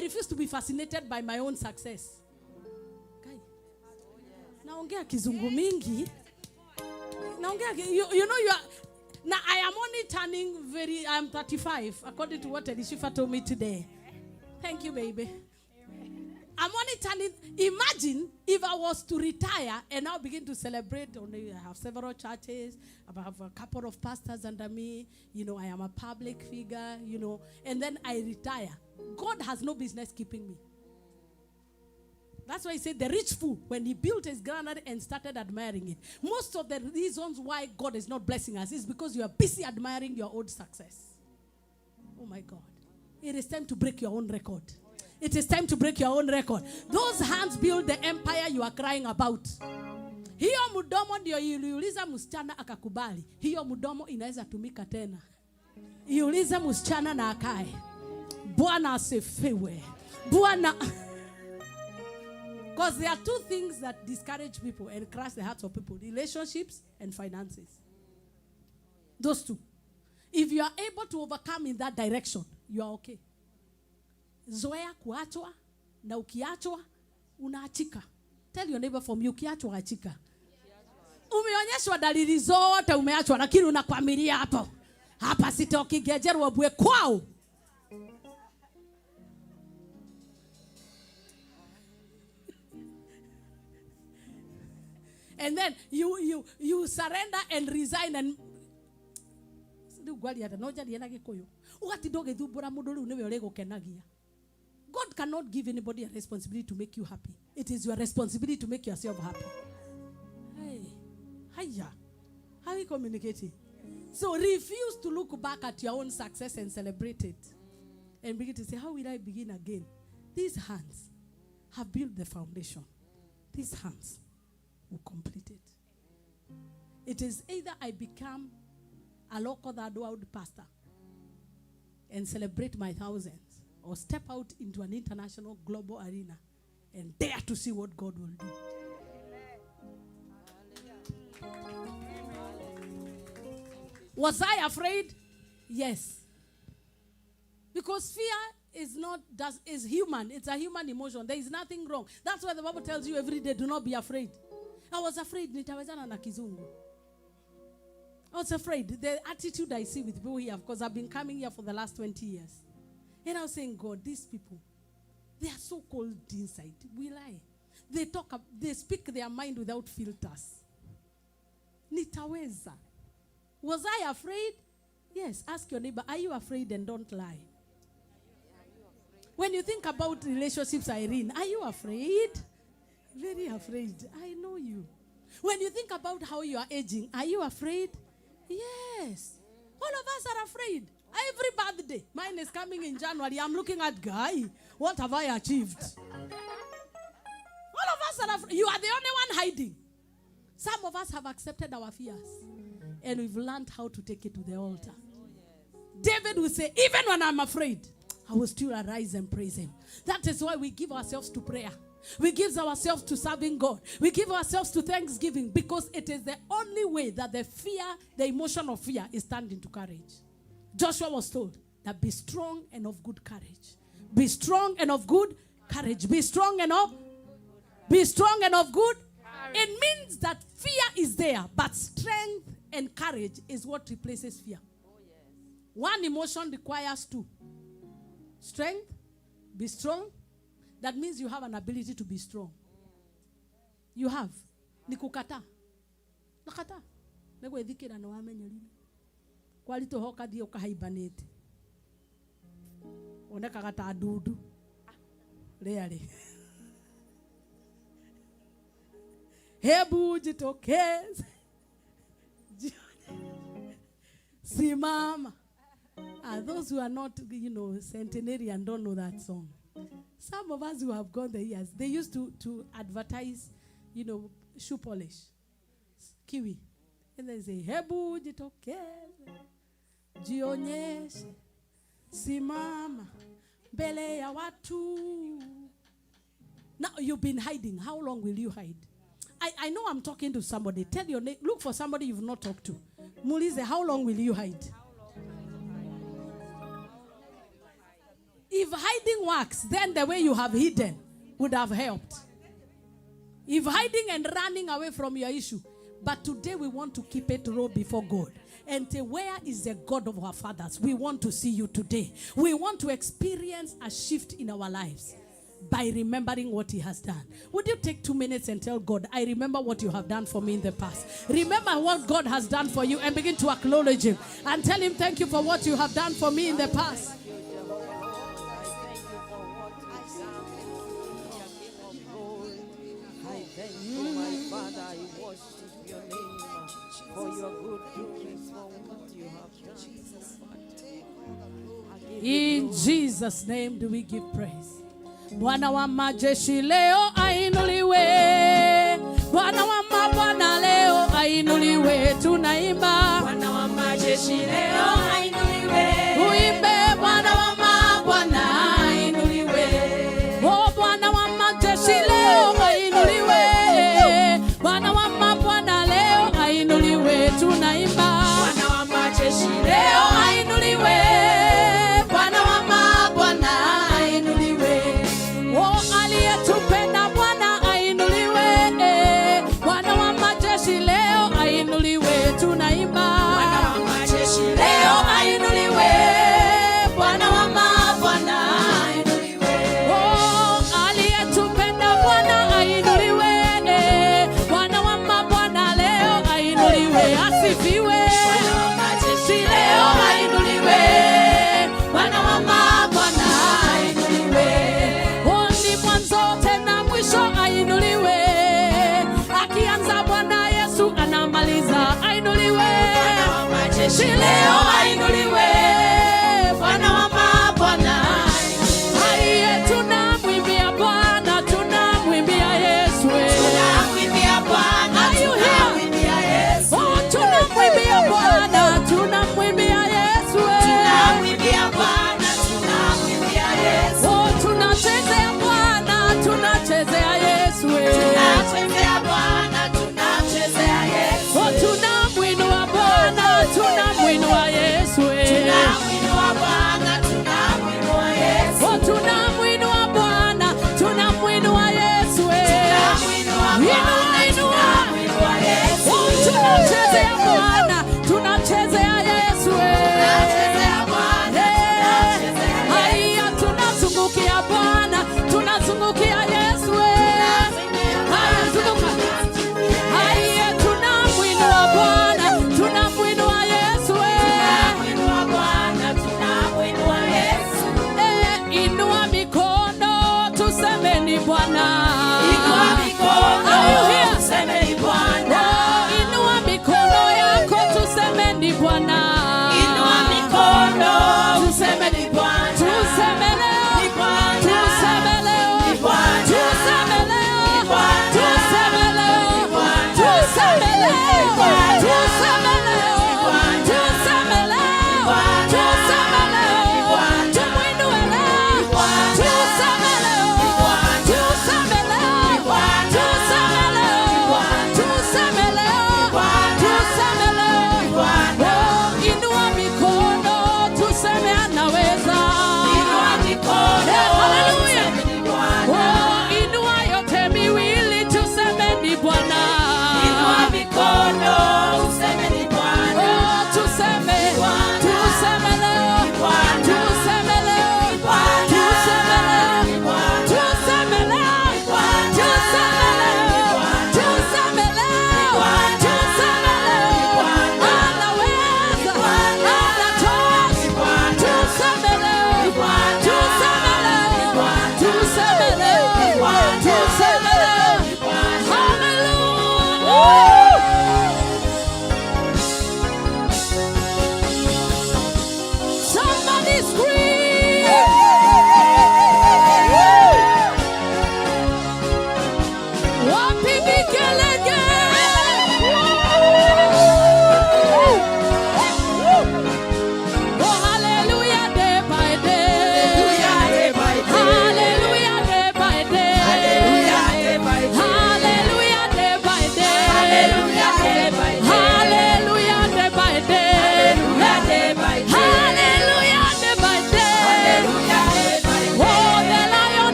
refuse to be fascinated by my own success. Guy. Naongea kizungu mingi. Naongea, you know you are, now I am only turning I'm 35, according to what Elishifa told me today. Thank you, baby. I'm only turning, imagine if I was to retire and now begin to celebrate. Only I have several churches, I have a couple of pastors under me, you know, I am a public figure, you know, and then I retire. God has no business keeping me. That's why he said the rich fool, when he built his granary and started admiring it. Most of the reasons why God is not blessing us is because you are busy admiring your own success. Oh my God. It is time to break your own record. It is time to break your own record. Those hands build the empire you are crying about. Hiyo mdomo ndio iliuliza msichana akakubali. Hiyo mdomo inaweza tumika tena. Iulize msichana na akae. Bwana asifiwe. Bwana. Because there are two things that discourage people and crush the hearts of people. Relationships and finances. Those two. If you are able to overcome in that direction, you are okay. Zoea kuachwa, na ukiachwa unaachika. Tell your neighbor from you, ukiachwa achika. Umeonyeshwa dalili zote umeachwa, lakini unakwamilia hapo. Hapa sitoki, gejerwa bwe kwao. And then you surrender and resign and ngwaria no njarie na Gikuyu. Ugatinda ugithumbura mundu riu niwe urigukenagia. God cannot give anybody a responsibility to make you happy. It is your responsibility to make yourself happy. Hey, hiya. How are you communicating? So refuse to look back at your own success and celebrate it. And begin to say, how will I begin again? These hands have built the foundation. These hands will complete it. It is either I become a local third world pastor and celebrate my thousands, or step out into an international global arena and dare to see what God will do. Was I afraid? Yes. Because fear is not, is human. It's a human emotion. There is nothing wrong. That's why the Bible tells you every day, do not be afraid. I was afraid. Nitawezana na kizungu. I was afraid. The attitude I see with people here, because I've been coming here for the last 20 years. And I was saying, God, these people, they are so cold inside. We lie. They talk, they speak their mind without filters. Nitaweza. Was I afraid? Yes. Ask your neighbor, are you afraid? And don't lie. When you think about relationships, Irene, are you afraid? Very afraid. I know you. When you think about how you are aging, are you afraid? Yes. All of us are afraid. Every birthday. Mine is coming in January. I'm looking at guy. What have I achieved? All of us are afraid. You are the only one hiding. Some of us have accepted our fears. And we've learned how to take it to the altar. David will say, even when I'm afraid, I will still arise and praise him. That is why we give ourselves to prayer. We give ourselves to serving God. We give ourselves to thanksgiving because it is the only way that the fear, the emotion of fear, is turned into courage. Joshua was told that be strong and of good courage. Be strong and of good courage. Be strong and of be strong and of good. It means that fear is there, but strength and courage is what replaces fear. One emotion requires two. Strength, be strong. That means you have an ability to be strong. You have. Ni kukataa. Nakataa. Nĩ gwĩthikĩra nĩ wamenyerire. Kwaritũha ũkathiĩ ũkahaimbanĩte. Wonekaga ta ndundu. Rĩarĩ. Hebu jitokeze. Simama. Those who are not, centenarian don't know that song. Some of us who have gone the years, they used to advertise, shoe polish, kiwi. And they say, hebu jitokeze, jionyeshe, simama, mbele ya watu. Now you've been hiding. How long will you hide? I know I'm talking to somebody. Tell your name. Look for somebody you've not talked to. Mulize, how long will you hide? If hiding works, then the way you have hidden would have helped. If hiding and running away from your issue. But today we want to keep it raw before God. And say, where is the God of our fathers? We want to see you today. We want to experience a shift in our lives by remembering what he has done. Would you take 2 minutes and tell God, I remember what you have done for me in the past. Remember what God has done for you and begin to acknowledge him. And tell him, thank you for what you have done for me in the past. In Jesus' name do we give praise. Bwana wa majeshi leo ainuliwe. Bwana wa mabwana leo ainuliwe. Tunaimba. Bwana wa majeshi leo ainuliwe. Uimbe Bwana wa mabwana ainuliwe. Oh, Bwana wa majeshi leo ainuliwe. Bwana wa mabwana leo ainuliwe. Tunaimba. Bwana wa majeshi leo ainuliwe. Bwana wa mabwana ainuliwe. Oh, aliyetupenda Bwana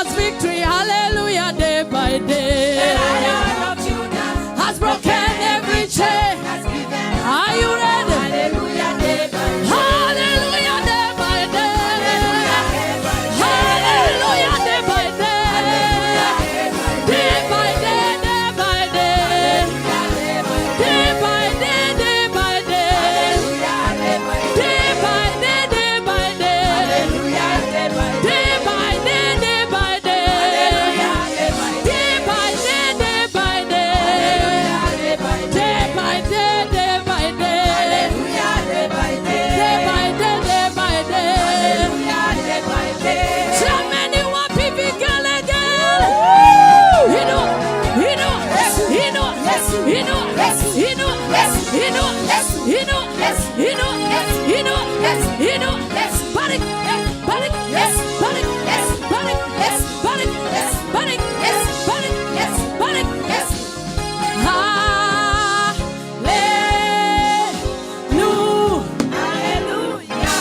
us victory. Hallelujah, day by day. The Lion of Judah Has broken every chain. has given Are you ready? Hallelujah, day by day. Hallelujah, day by day. Hallelujah, day by day. Day by day, day by day. Day by day, day by day. Day by day, day by day. Day by day, day by day. Day by day, day by day. Day by day, day by day. Day by day, day by day. Jameni, wapi vigelegele? Inua, inua, inua, inua, inua, inua, inua, inua, inua, inua. Bariki, bariki, bariki, bariki, bariki, bariki, bariki, bariki. Hallelujah.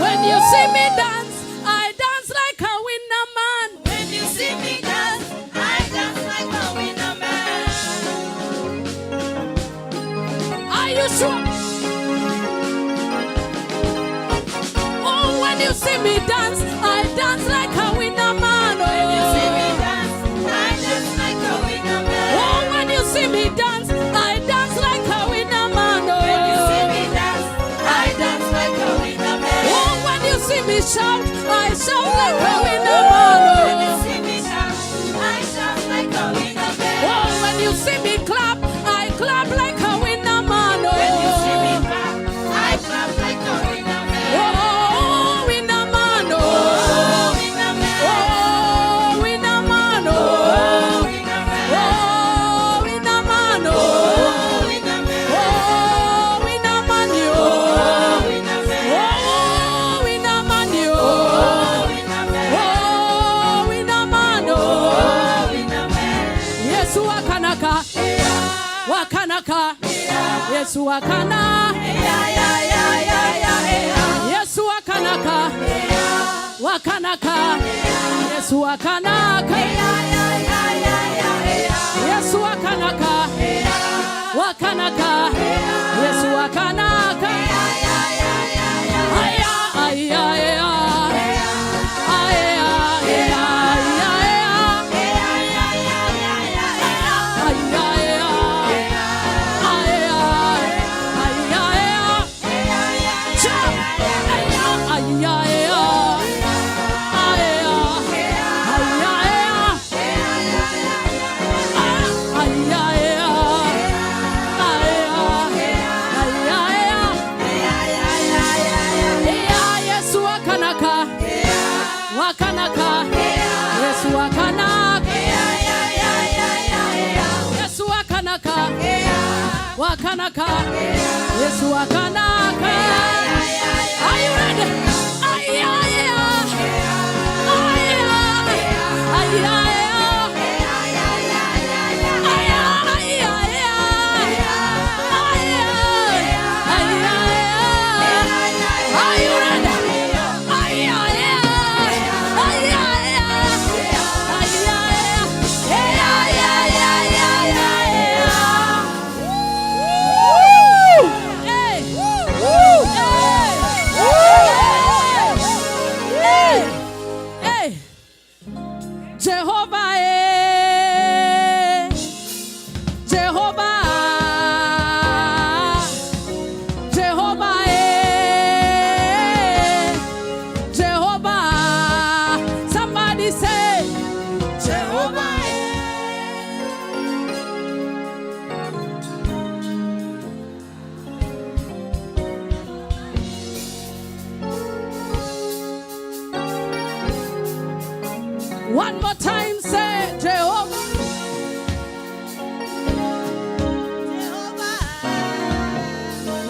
When you see me dance, I dance like a winner man. When you see me dance, I dance like a winner man. Are you sure? Oh, when you see me dance, I dance like a winner man. When you see me Oh, dance, I dance like a winner man. oh, when you see me dance, I dance like a winner man. When you see Oh, me dance, I dance like a winner man. oh, when you see me shout, I shout like a winner man. When you Oh, see me shout, I shout like a winner man. oh, when you see me clap, I clap like a winner man. When you see me Oh, clap, I clap like a winner man. oh, winner man. Oh, Oh, winner man. oh, winner man. Oh, Oh. winner man. Oh, winner man, oh, Oh, winner man. oh, winner man, yo. Oh, winner man. Oh, winner man, yo. Oh, winner man. Oh, winner man, oh. Oh, winner man. Yesu wakanaka, wakanaka. Yesu wakana, Yeah, yeah, yeah, yeah, yeah, yeah. Yesu wakanaka, wakanaka. Yesu wakanaka, Yeah, yeah, yeah, yeah, yeah, yeah. Yesu wakanaka, wakanaka. Yesu wakanaka. Aya, aya, aya. Aya, aya, aya. Aya, aya. Aya, aya. Cha. Aya, aya, aya. Aya. Aya, aya. Aya, aya. Aya, aya. Aya, Yesu wakanaka. Wakanaka. Yesu wakanaka. Yesu wakanaka. Wakanaka. Yesu wakanaka. Are you ready? Aya, aya. Aya. Aya, aya. Aya, aya, aya. Aya. Aya, aya. Are you ready? Aya, aya. Aya, aya. Aya, aya. Aya, aya, aya, aya, aya. Hey! Hey! Hey! Jehovah, eh. Jehovah, Jehovah, eh. Jehovah. Somebody say, Jehovah. One more time, say Jehovah.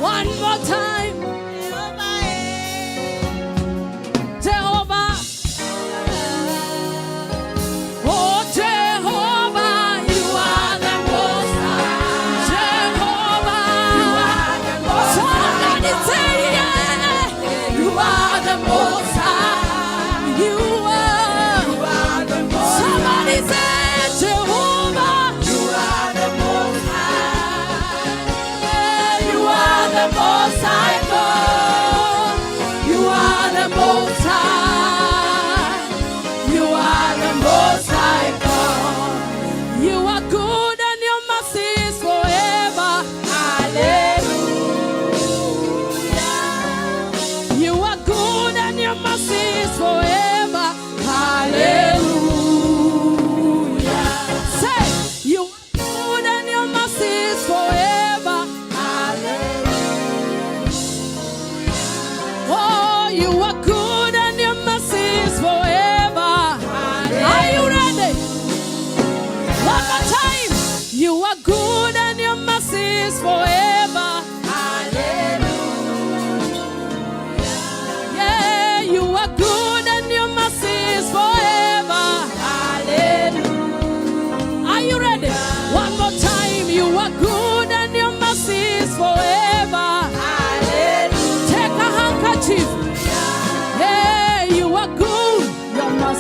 One more time, Jehovah. Oh, Jehovah, you are the most high. Jehovah, you are the most high. Somebody say, yeah, you are the most high. You are.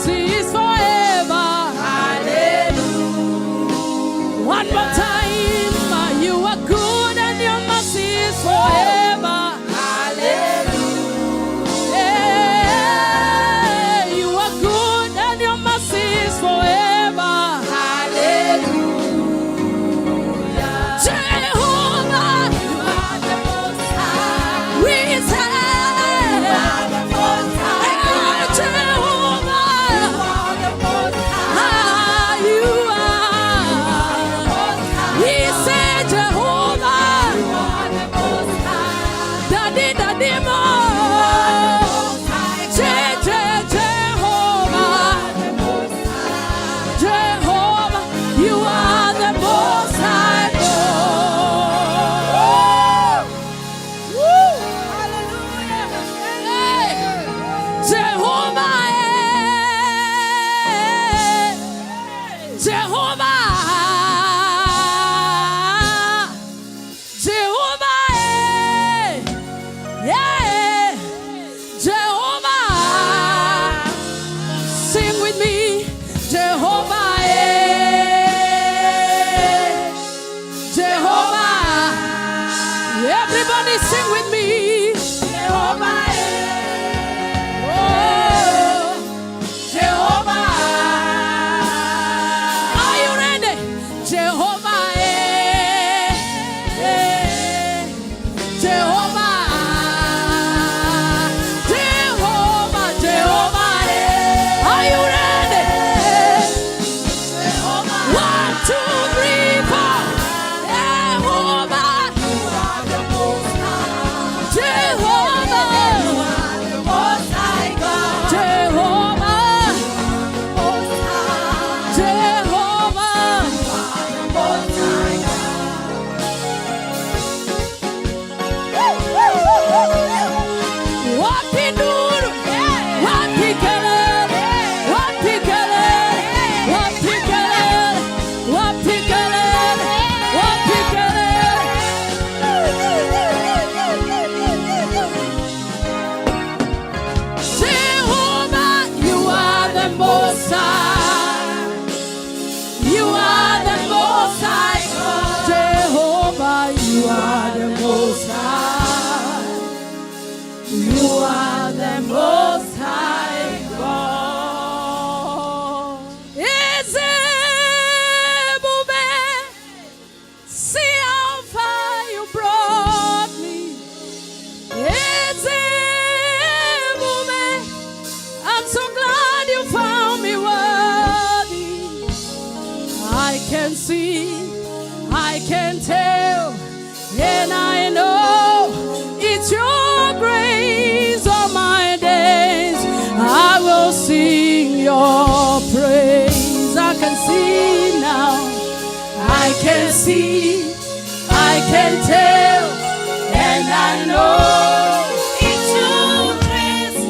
mercy is forever. Hallelujah. One more time, you are good and your mercy is forever. Hallelujah. Yeah, you are good and your mercy is forever. Hallelujah. Jehovah, you are the Most High. We say, you are the Most High. Jehovah, you are the Most High. You are the Most High. We say, Jehovah, you are the Most High. Daddy, Daddy, mo. Je, Je, Jehovah. Jehovah, you are the Most High God. Woo! Hey! Jehovah, eh. Jehovah, Jehovah, eh. Yeah, Jehovah. Sing with me, Jehovah, eh. Jehovah. Everybody sing with me, Jehovah, eh. Oh, Jehovah. Are you ready? Jehovah, eh, eh. Jehovah, Jehovah, Jehovah, eh. Are you ready? One, two, three, four. Jehovah, Jehovah, Jehovah, Jehovah. Wapi nduru? Wapi kelele? Wapi kelele? Wapi kelele? Wapi kelele? Wapi kelele? Jehovah, you are the Most High. You are the Most High. Jehovah, you are the Most High. You are the Most High God. Ezebube, see how far you brought me. Ezebube, I'm so glad you found me worthy. I can see, I can tell, and I know it's your grace all my days. I will sing your praise. I can see now, I can see, I can tell, and I know it's your grace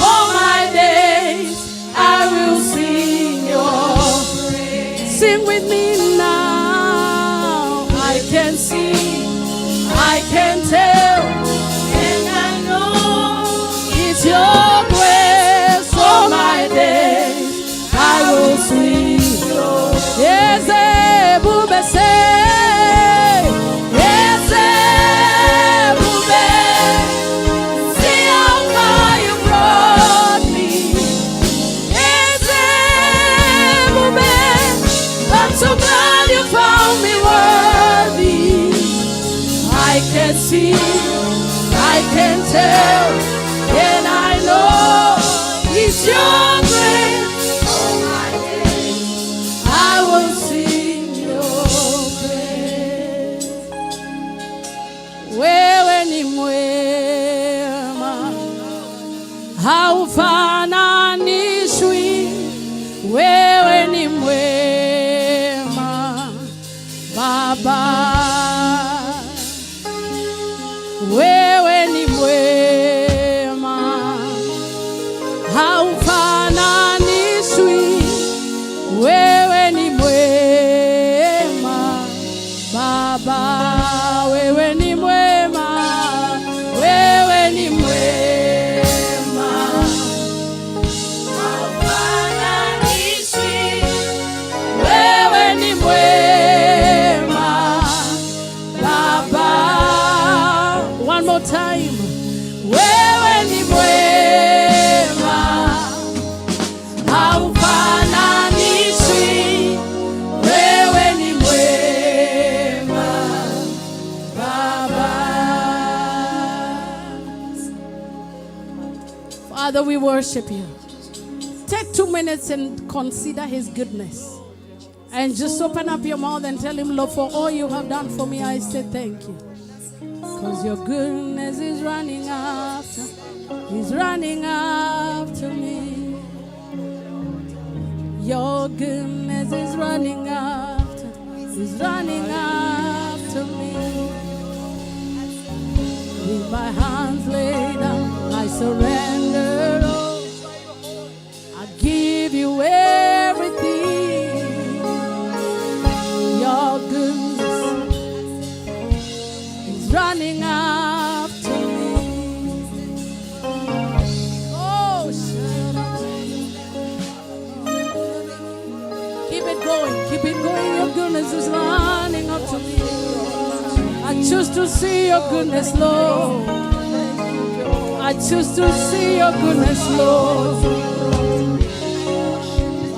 all my days. I will sing your praise. Sing with me now. I can see, I can tell, and I know it's your grace all my days. I will sing. Ezebube say, Ezebube, see how far you brought me. Ezebube, I'm so glad you found me worthy. I can see, I can tell, and I know it's your grace. All my days, I will sing your praise. Wewe ni mwema, haufananishwi. Wewe ni mwema Baba, wewe ni mwema, haufananishwi. Wewe ni mwema Baba, wewe ni mwema, wewe ni mwema. Father, we worship you. Take 2 minutes and consider his goodness. And just open up your mouth and tell him, Lord, for all you have done for me, I say thank you. Because your goodness is running after, is running after me. Your goodness is running after, is running after me. With my hands laid down, I surrender all. I give you everything. Your goodness is running after me. Oh, keep it going, keep it going. Your goodness is running after me. I choose to see your goodness, Lord. I choose to see your goodness, Lord.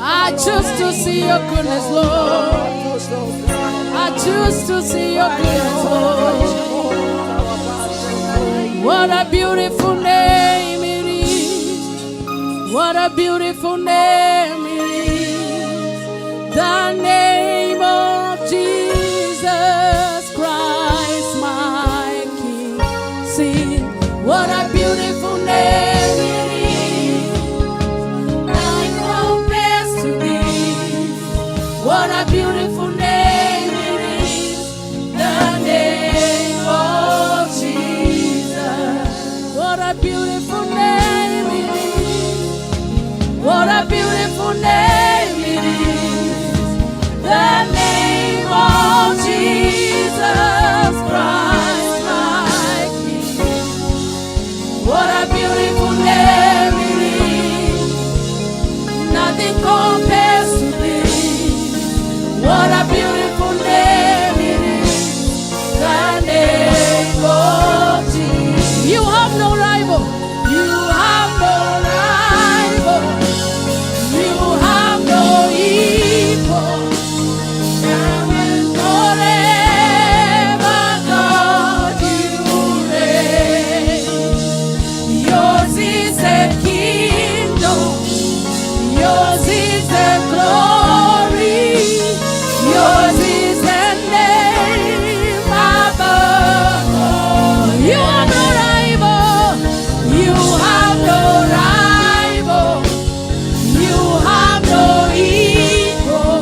I choose to see your goodness, Lord. I choose to see your goodness, Lord. What a beautiful name it is. What a beautiful name it is. The name of Jesus Christ, my King. Sing, what a beautiful name it is. Nothing compares to this. What a beautiful name it is. The name of Jesus. What a beautiful name it is. What a beautiful name it is. The name of Jesus Christ, my King. What a beautiful name it is. Nothing compares to this. What a beautiful name it is. The name of Jesus. You have no rival. You have no rival. You have no equal. Now and forever, God, you reign. Yours is the kingdom. Yours is the glory. Yours is the name above all. You have no rival. You have no rival. You have no equal.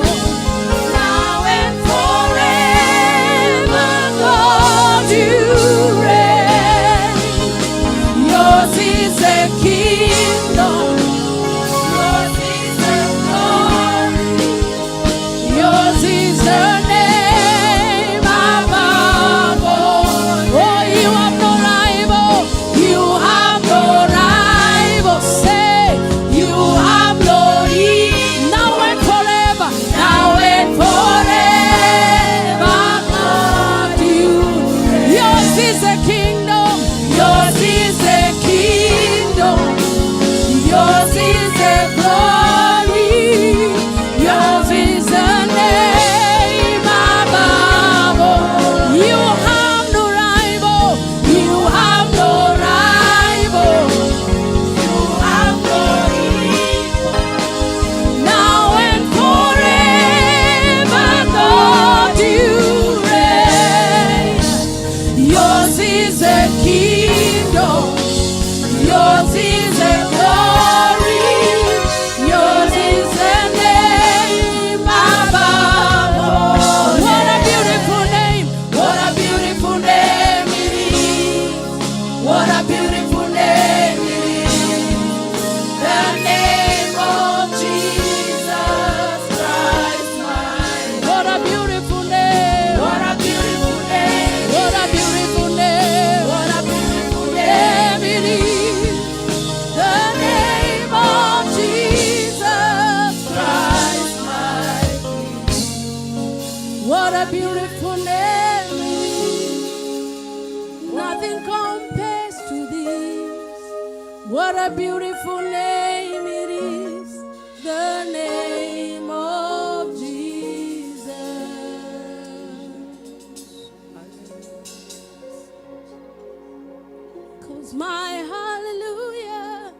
Now and forever, God, you reign. Yours is the kingdom. Yours is the glory. Yours is the name above all. Oh, you have no rival. You have no rival. Say, you have no equal. Now and forever. Now and forever, God, you reign. Yours is the kingdom. Yours is the kingdom. Yours is the glory. Yours is the name above all. You have no rival. You have no rival. You have no equal. Now and forever, God, you reign. Yours is the kingdom. Yours is the glory. Yours is the name above all. What a beautiful name. What a beautiful name it is. What a beautiful name it is. The name of Jesus Christ, my What a beautiful name. What a beautiful name. What a beautiful name. What a beautiful name it is. The name of Jesus Christ, my King. What a beautiful name it is. Nothing compares to this. What a beautiful name it is. The name of Jesus. 'Cause my hallelujah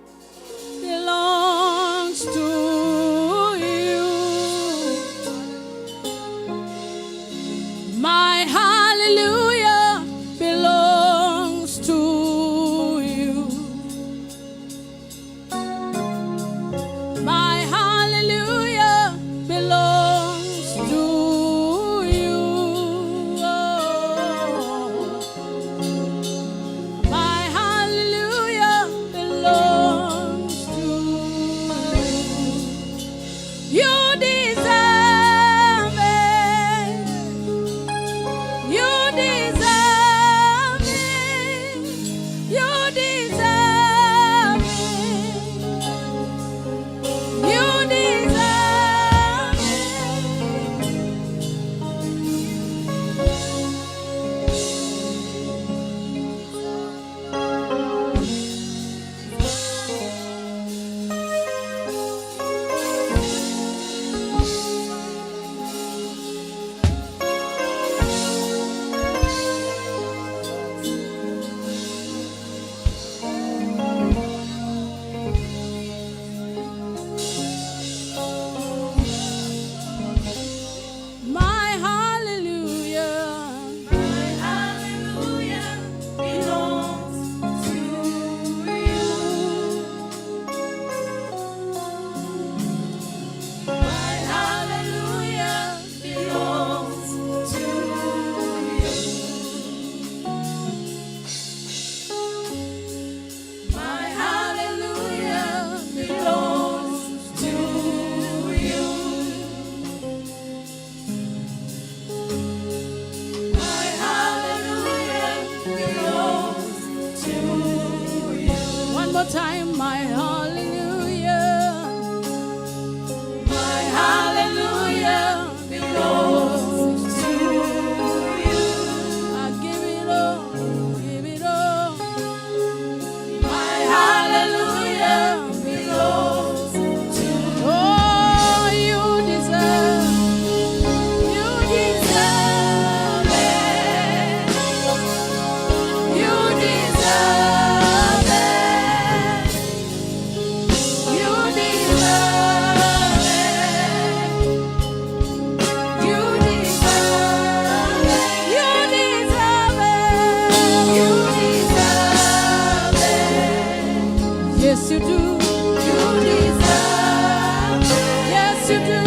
Yes, you do.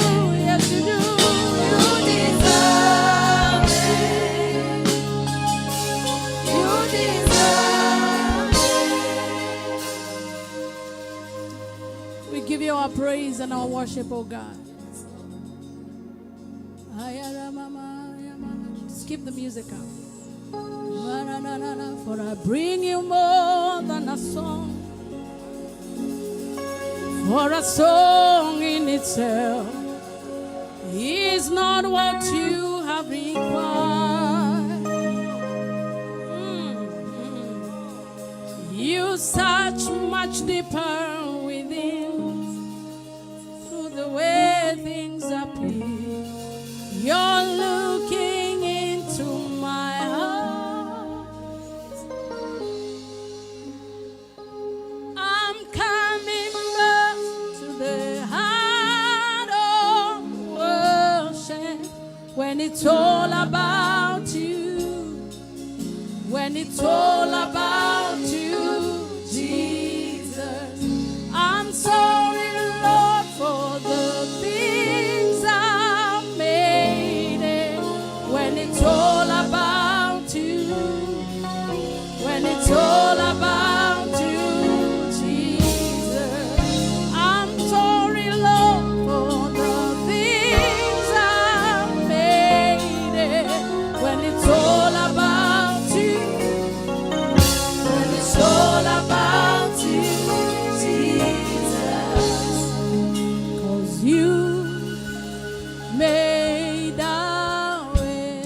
Yes, you do. You deserve it. You deserve it. We give you our praise and our worship, oh God. Skip the music up. For I bring you more than a song. For a song in itself is not what you have required. You search much deeper within through the way things appear. You're looking into my heart. I'm coming back to the heart of worship when it's all about you. When it's all about you, Jesus. I'm sorry, Lord, for the things I've made it. When it's all about you, when it's all about you, Jesus. I'm sorry, Lord, for the things I've made it. When it's all about you, when it's all about you, Jesus. 'Cause you made a way.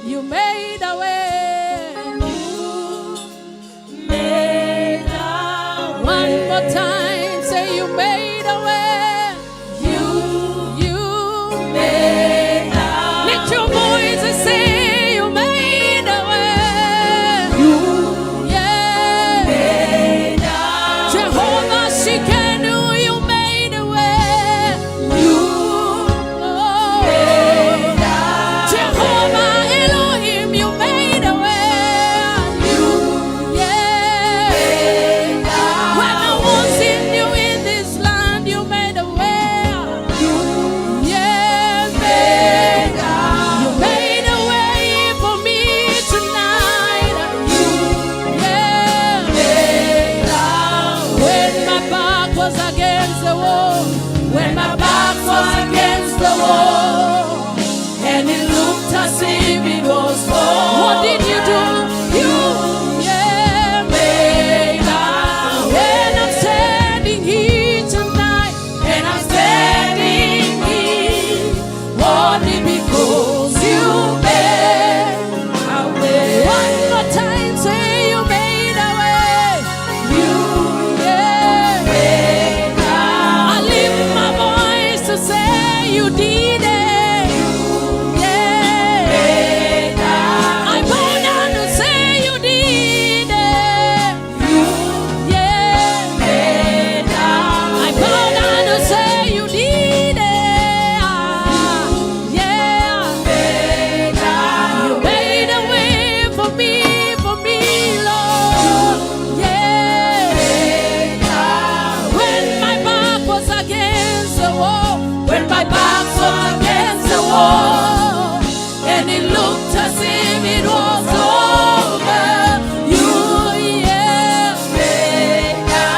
You made a way. You made a way. One more time, say you made a way. You made a Lift your voice and say you made a way. You Yeah. made a Jehovah Tsidkenu, you made a way. You Oh. made a Jehovah Elohim, you made a way. You Yeah. made a When I wasn't new in this land, you made a way. You Yeah, made a you made a way for me tonight. You Yeah. made a When my back was against the wall, when my back was against the wall, and it looked as if it was over. what did you do? You, yeah, made a And I'm standing here tonight, And I'm standing here only because you made a way. One more time, say you made a way. You Yeah. made a I lift my voice to say you did it. Yeah. made a I bow down to say you did it. You Yeah. made a I bow down to say you did it. Yeah. made a You made a way for me, Lord. Yeah. When my back was against the wall, When my back was against the wall, and it looked as if it was over, you, yeah. made a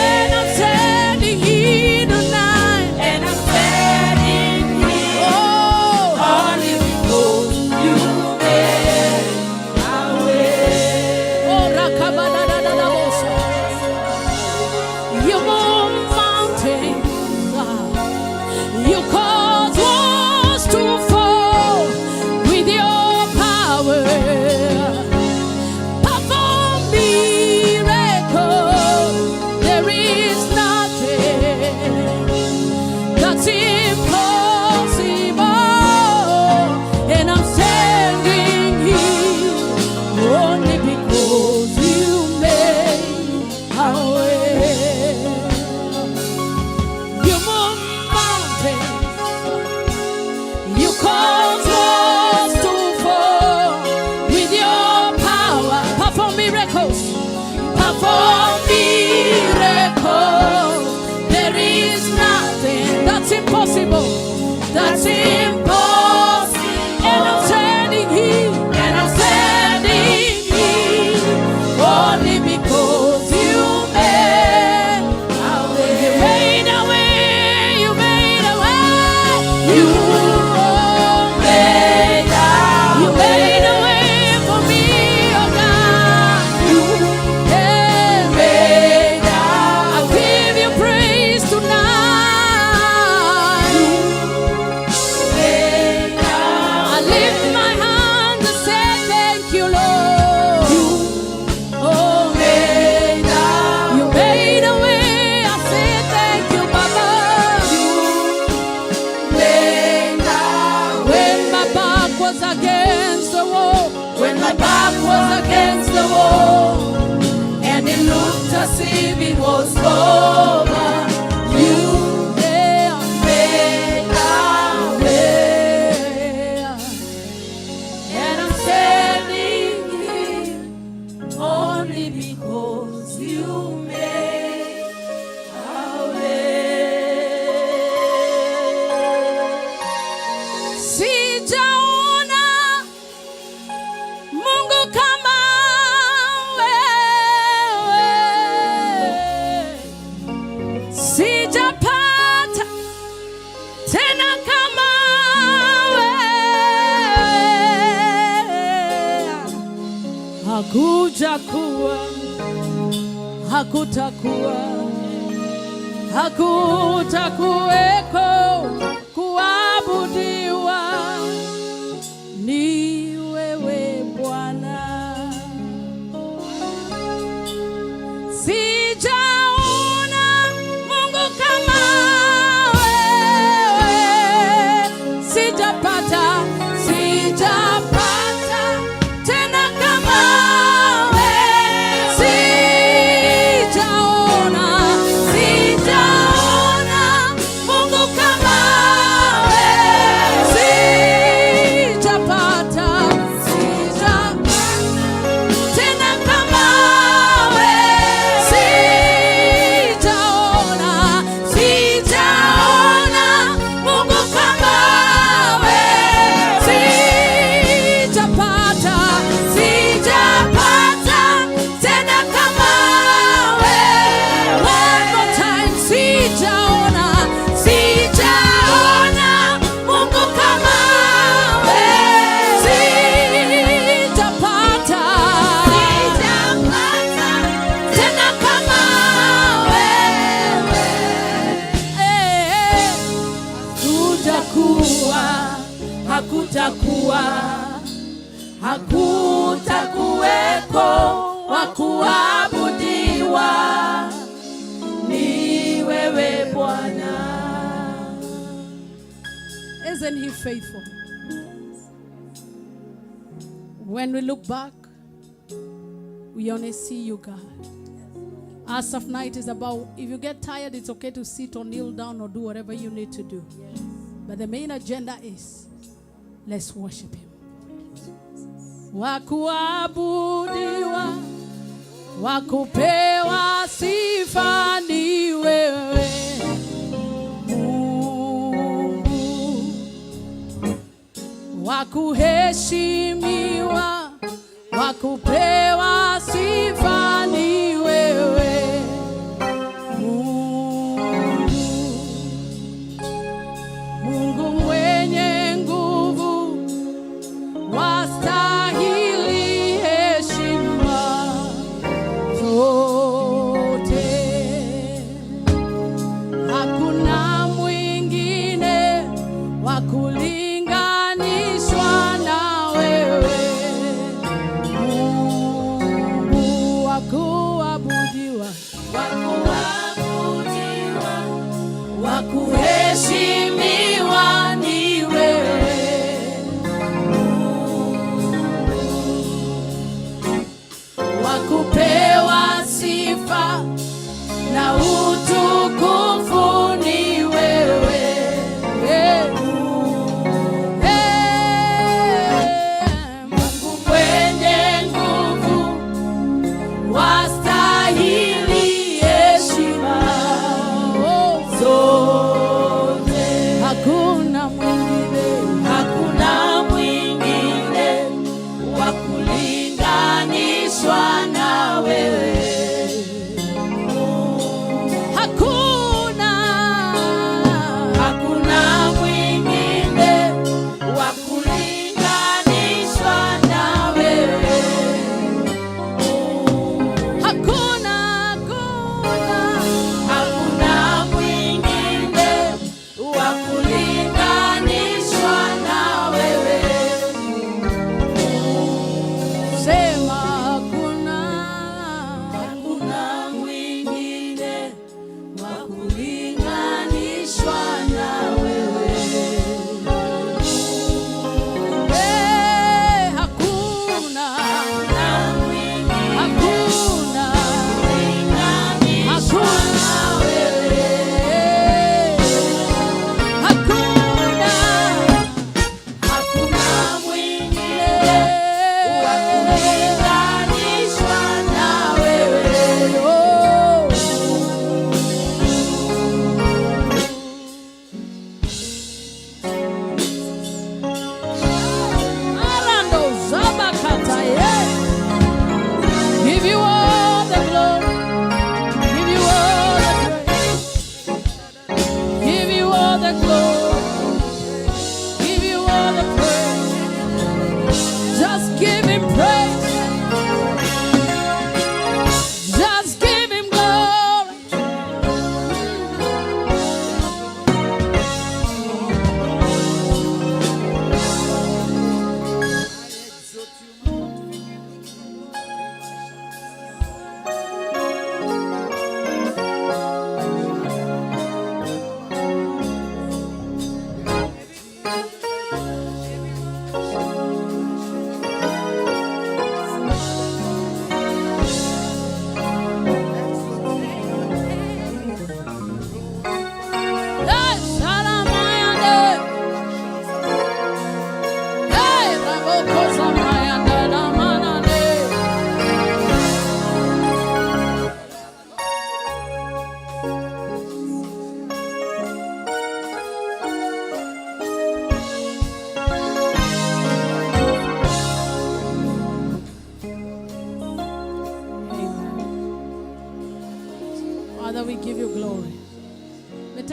And I'm standing here tonight. And I'm standing here Oh, only because you made a way. oh, rakabadadadabosa. You move mountains, you cause walls to my back was against the wall and it looked as if it was over, you made a way. And I'm standing here only because you made a way. Sijaona Mungu kama wewe, sijapata tena kama wewe. Hakuja kuwa, hakutakuwa, hakutakuweko kuabudiwa ni wewe Bwana. Sijaona Mungu kama wewe, sijapata, sijapata tena kama wewe, sijaona, sijaona Mungu kama wewe, sijapata, sijapata tena kama wewe, sijaona, sijaona Mungu kama wewe, sijapata, sijapata tena kama wewe. One more time, sijaona, sijaona Mungu kama wewe, sijapata, sijapata tena kama wewe. Eh, Kutakuwa, hakutakuwa, hakutakuweko wa kuabudiwa ni wewe Bwana. Isn't he faithful? When we look back, we only see you, God. As of night is about, if you get tired, it's okay to sit or kneel down or do whatever you need to do. But the main agenda is let's worship him. Wakuabudiwa, wakupewa sifa ni wewe Mungu, wakuheshimiwa, wakupewa sifa ni wewe Mungu, Mungu mwenye nguvu, wastahili heshima zote. Hakuna mwingine wa kulinganishwa na wewe Mungu.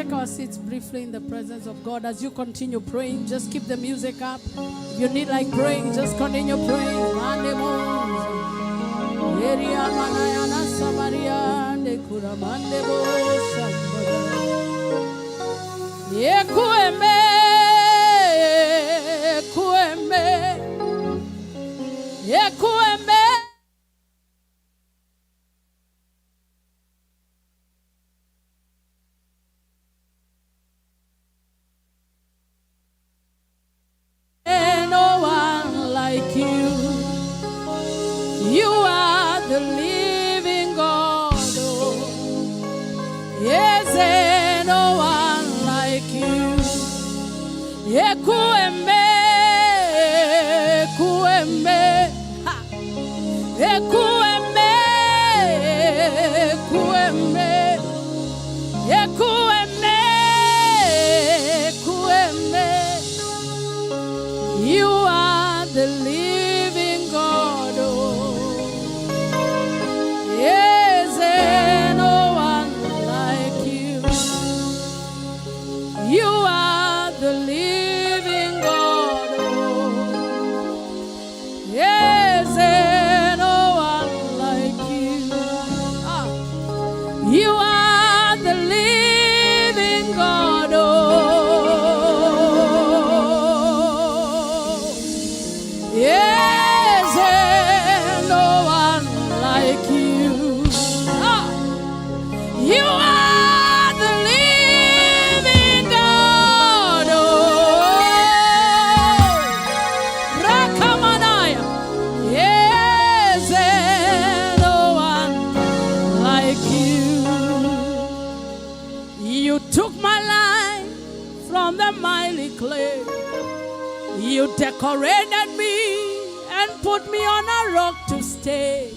Take our seats briefly in the presence of God. As you continue praying, just keep the music up. If you need like praying, just continue praying. No one like you. You are the living God. Oh. Yes, there no one like you. Ekueme, ekueme, ha. Ekueme, ekueme, ekueme, ekueme. You are the living God. Oh. Yes, there no one like you. You are the living God. Oh. Yes, there no one like you. Ah. You are the living God. Oh. Yes, there no one like you. Ah. You are the living God. Oh. Rakamanaya. Yes, there no one like you. You took my life from the miry clay. You decorated me and put me on a rock to stay.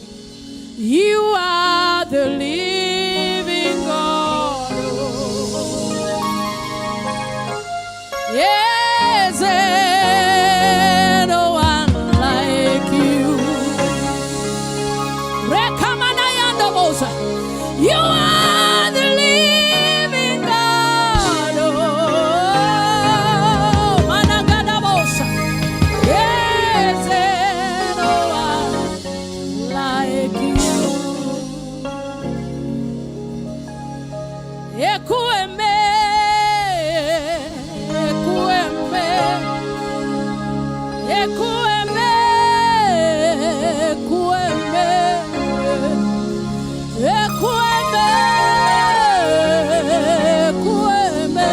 You are the living God. Oh. Yes, there no one like you. Rekamanayandobosha. You are the living God. Oh, Managadabosha. Yes, there no one like you. Ekueme, ekueme, ekueme, ekueme, ekueme, ekueme.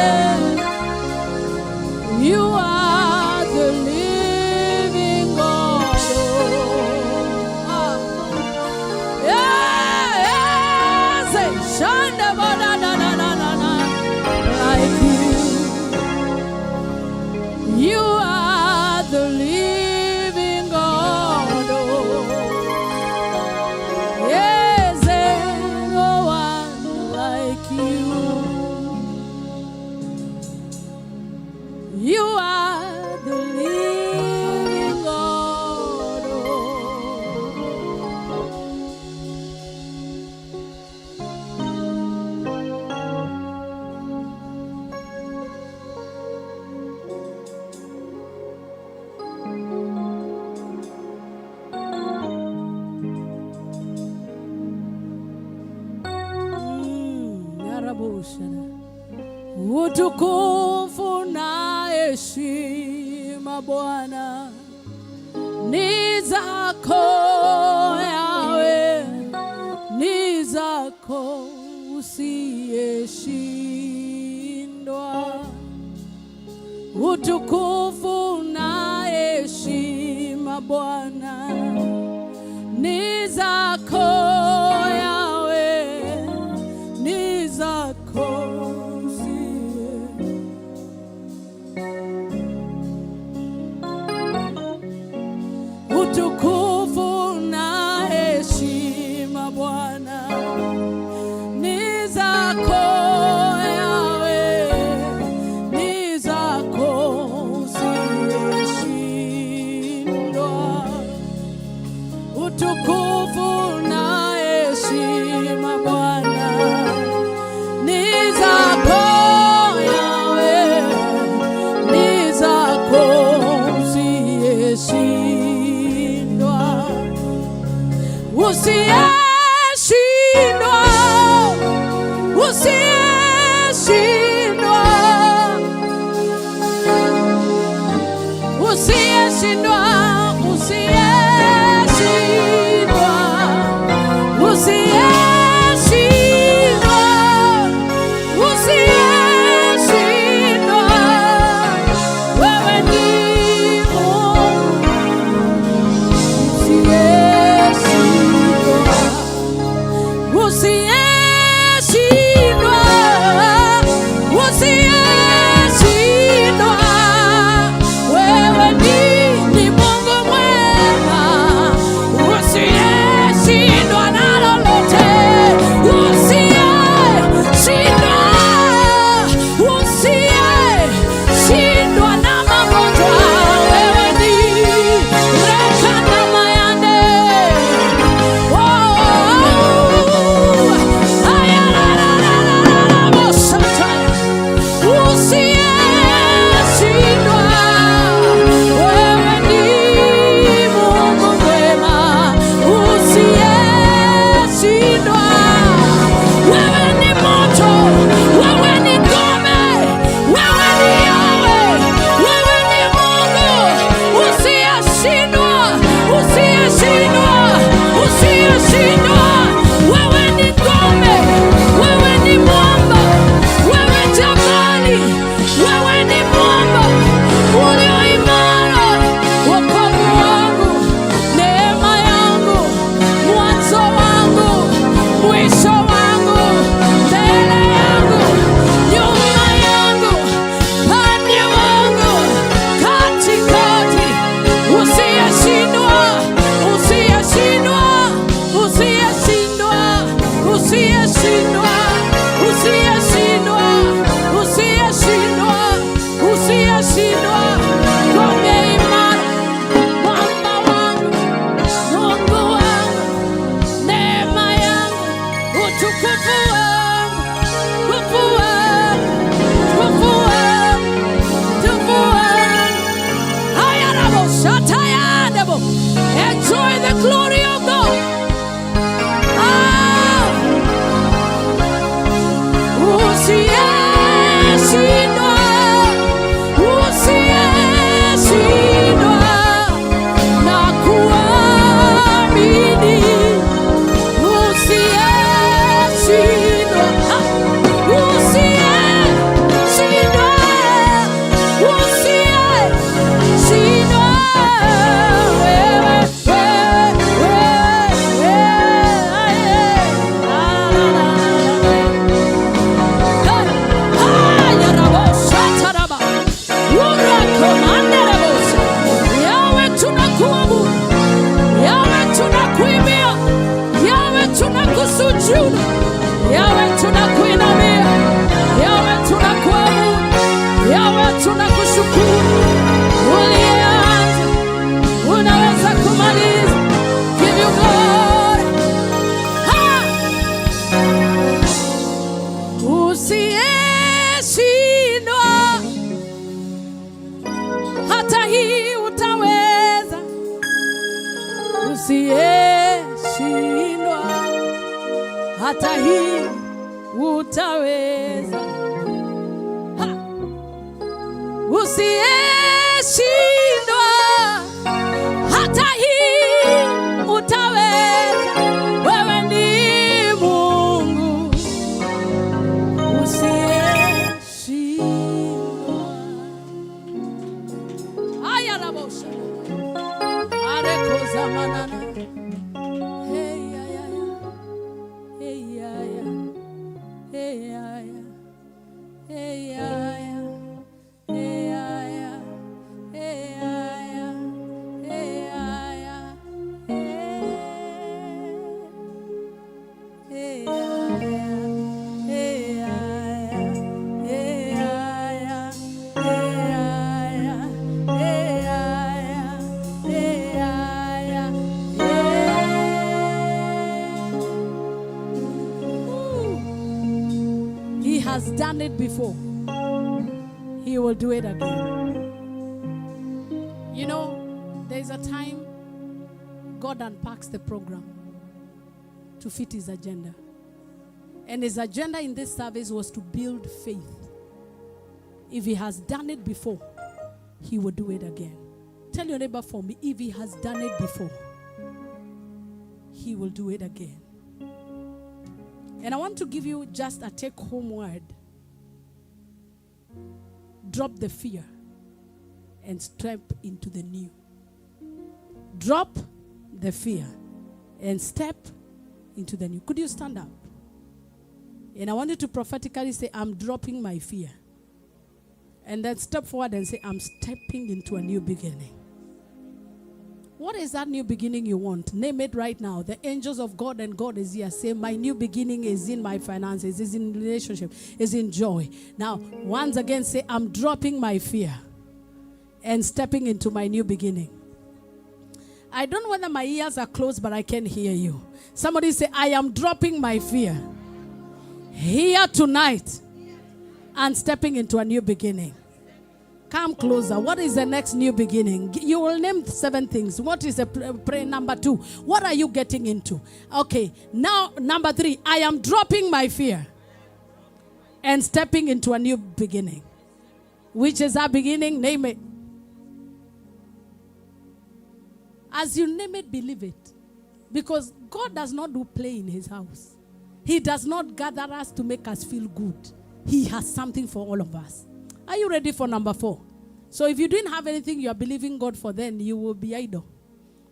You are the living God. Oh. Ah. Yes, Shanda ba na na na na na na, like you. You are the living God. Oh. Yes, there no one like you. You are the living God. Oh. Yarabushana. Utukufu na heshima Bwana ni zako Yawe, ni zako usiyeshindwa. Utukufu na heshima Bwana ni zako Yawe, ni zako usiye. Utukufu na heshima Bwana ni zako Yawe, ni zako usiyeshindwa. Utukufu na heshima Bwana ni zako. Usiyeshindwa, usiyeshindwa, usiyeshindwa, usiyeshindwa, usiyeshindwa, usiyeshindwa. Wewe ni Mungu usiyeshindwa, usiyeshindwa, usiyeshindwa. Wewe ni Mungu mwema, usiyeshindwa na lolote, usiyeshindwa, usiyeshindwa na magonjwa. Wewe ni rekanamayande. Usiyeshindwa, wewe ni Mungu mwema. Usiyeshindwa, wewe ni moto, wewe ni ngome, wewe ni Yahweh, wewe ni Mungu usiyeshindwa, usiyeshindwa, usiyeshindwa. Wewe ni ngome, wewe ni mwamba, wewe jabali, wewe ni mwamba ulio imara, wokovu wangu, neema yangu, mwanzo wangu, mwisho wangu, mbele yangu, nyuma yangu, pande wangu, katikati. Usiyeshindwa, usiyeshindwa, usiyeshindwa, usiyeshindwa, usiyeshindwa, usiyeshindwa, usiyeshindwa. Ngome imara, mwamba wangu, Mungu wangu, neema yangu, utukufu wangu, nguvu wangu, nguvu wangu, nguvu wangu. Haya rabo, shataya debo. Enjoy the glory of God. Ah. Usiyeshindwa, usiyeshindwa na kuamini. Usiyeshindwa, ah, usiyeshindwa, usiyeshindwa. Wewe, wewe, wewe, wewe. Yawe tunakuabudu, Yawe tunakuimbia, Yawe tunakusujudu, Yawe tunakuinamia, Yawe tunakuabudu, Yawe tunakushukuru. Uliyeanza unaweza kumaliza. Give you glory. Ha! Usiyeshindwa, hata hii utaweza. Usiyeshindwa, hata hii utaweza. Ha! Usiyeshindwa, hata hii utaweza. Wewe ni Mungu usiyeshindwa. Aya rabosha. Arekoza manana. Hey ya ya ya. Hey ya ya. Hey ya ya. Hey ya ya. Hey ya ya. Hey ya ya. Hey ya ya. Hey. Hey ya ya. Hey ya ya. Hey ya ya. Hey ya ya. Hey ya ya. Hey ya ya. Hey. He has done it before. He will do it again. You know, there's a time God unpacks the program. to fit his agenda. And his agenda in this service was to build faith. If he has done it before, he will do it again. Tell your neighbor for me, if he has done it before, he will do it again. And I want to give you just a take-home word. Drop the fear and step into the new. Drop the fear and step into the new. Could you stand up? And I want you to prophetically say, I'm dropping my fear. And then step forward and say, I'm stepping into a new beginning. What is that new beginning you want? Name it right now. The angels of God and God is here. Say, my new beginning is in my finances, is in relationship, is in joy. Now, once again, say, I'm dropping my fear and stepping into my new beginning. I don't know whether my ears are closed, but I can hear you. Somebody say, I am dropping my fear here tonight and stepping into a new beginning. Come closer. What is the next new beginning? You will name 7 things. What is the prayer number 2? What are you getting into? Okay. Now, number 3, I am dropping my fear and stepping into a new beginning. Which is our beginning? Name it. As you name it, believe it. Because God does not do play in his house. He does not gather us to make us feel good. He has something for all of us. Are you ready for number 4? So if you didn't have anything you are believing God for, then you will be idle.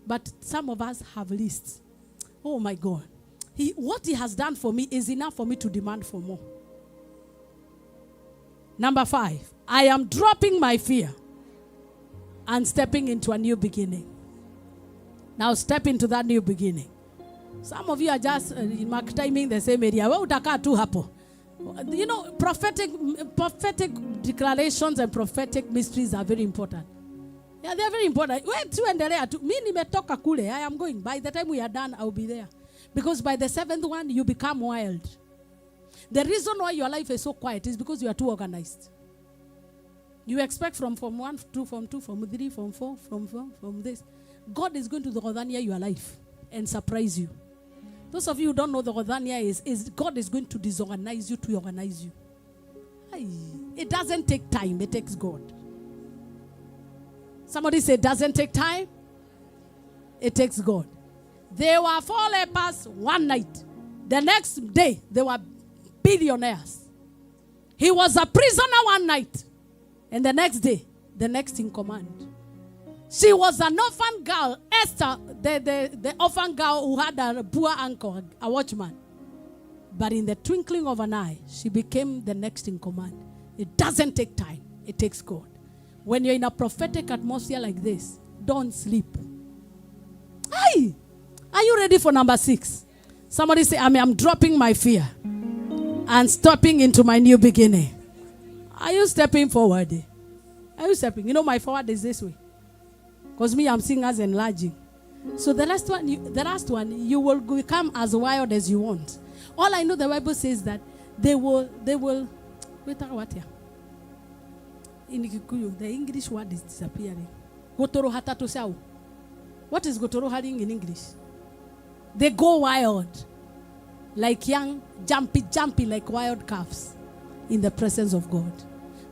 But some of us have lists. Oh my God. What he has done for me is enough for me to demand for more. Number 5, I am dropping my fear and stepping into a new beginning. Now step into that new beginning. Some of you are just timing the same area. Wewe utakaa tu hapo. You know, prophetic declarations and prophetic mysteries are very important. Yeah, they are very important. Wait, tuendelea tu. Mi nimetoka kule. I am going. By the time we are done, I will be there. Because by the 7th one, you become wild. The reason why your life is so quiet is because you are too organized. You expect from 1, 2, from 2, from 3, from 4, from 4, from this. God is going to Dhodhania your life and surprise you. Those of you who don't know the Dhodhania is God is going to disorganize you to organize you. Aye. It doesn't take time. It takes God. Somebody say, it doesn't take time. It takes God. There were 4 lepers one night. The next day, they were billionaires. He was a prisoner one night. And the next day, the next in command. She was an orphan girl, Esther, the orphan girl who had a poor uncle, a watchman. But in the twinkling of an eye, she became the next in command. It doesn't take time. It takes God. When you're in a prophetic atmosphere like this, don't sleep. Hey, are you ready for number 6? Somebody say, I'm dropping my fear and stepping into my new beginning. Are you stepping forward? Are you stepping? You know, my forward is this way. Because me, I'm seeing as enlarging. So the last one, you will become as wild as you want. All I know, the Bible says that they will, wait, what here? In Kikuyu, the English word is disappearing. Gotoro hatatu sau. What is gotoro haring in English? They go wild, like young, jumpy, like wild calves in the presence of God.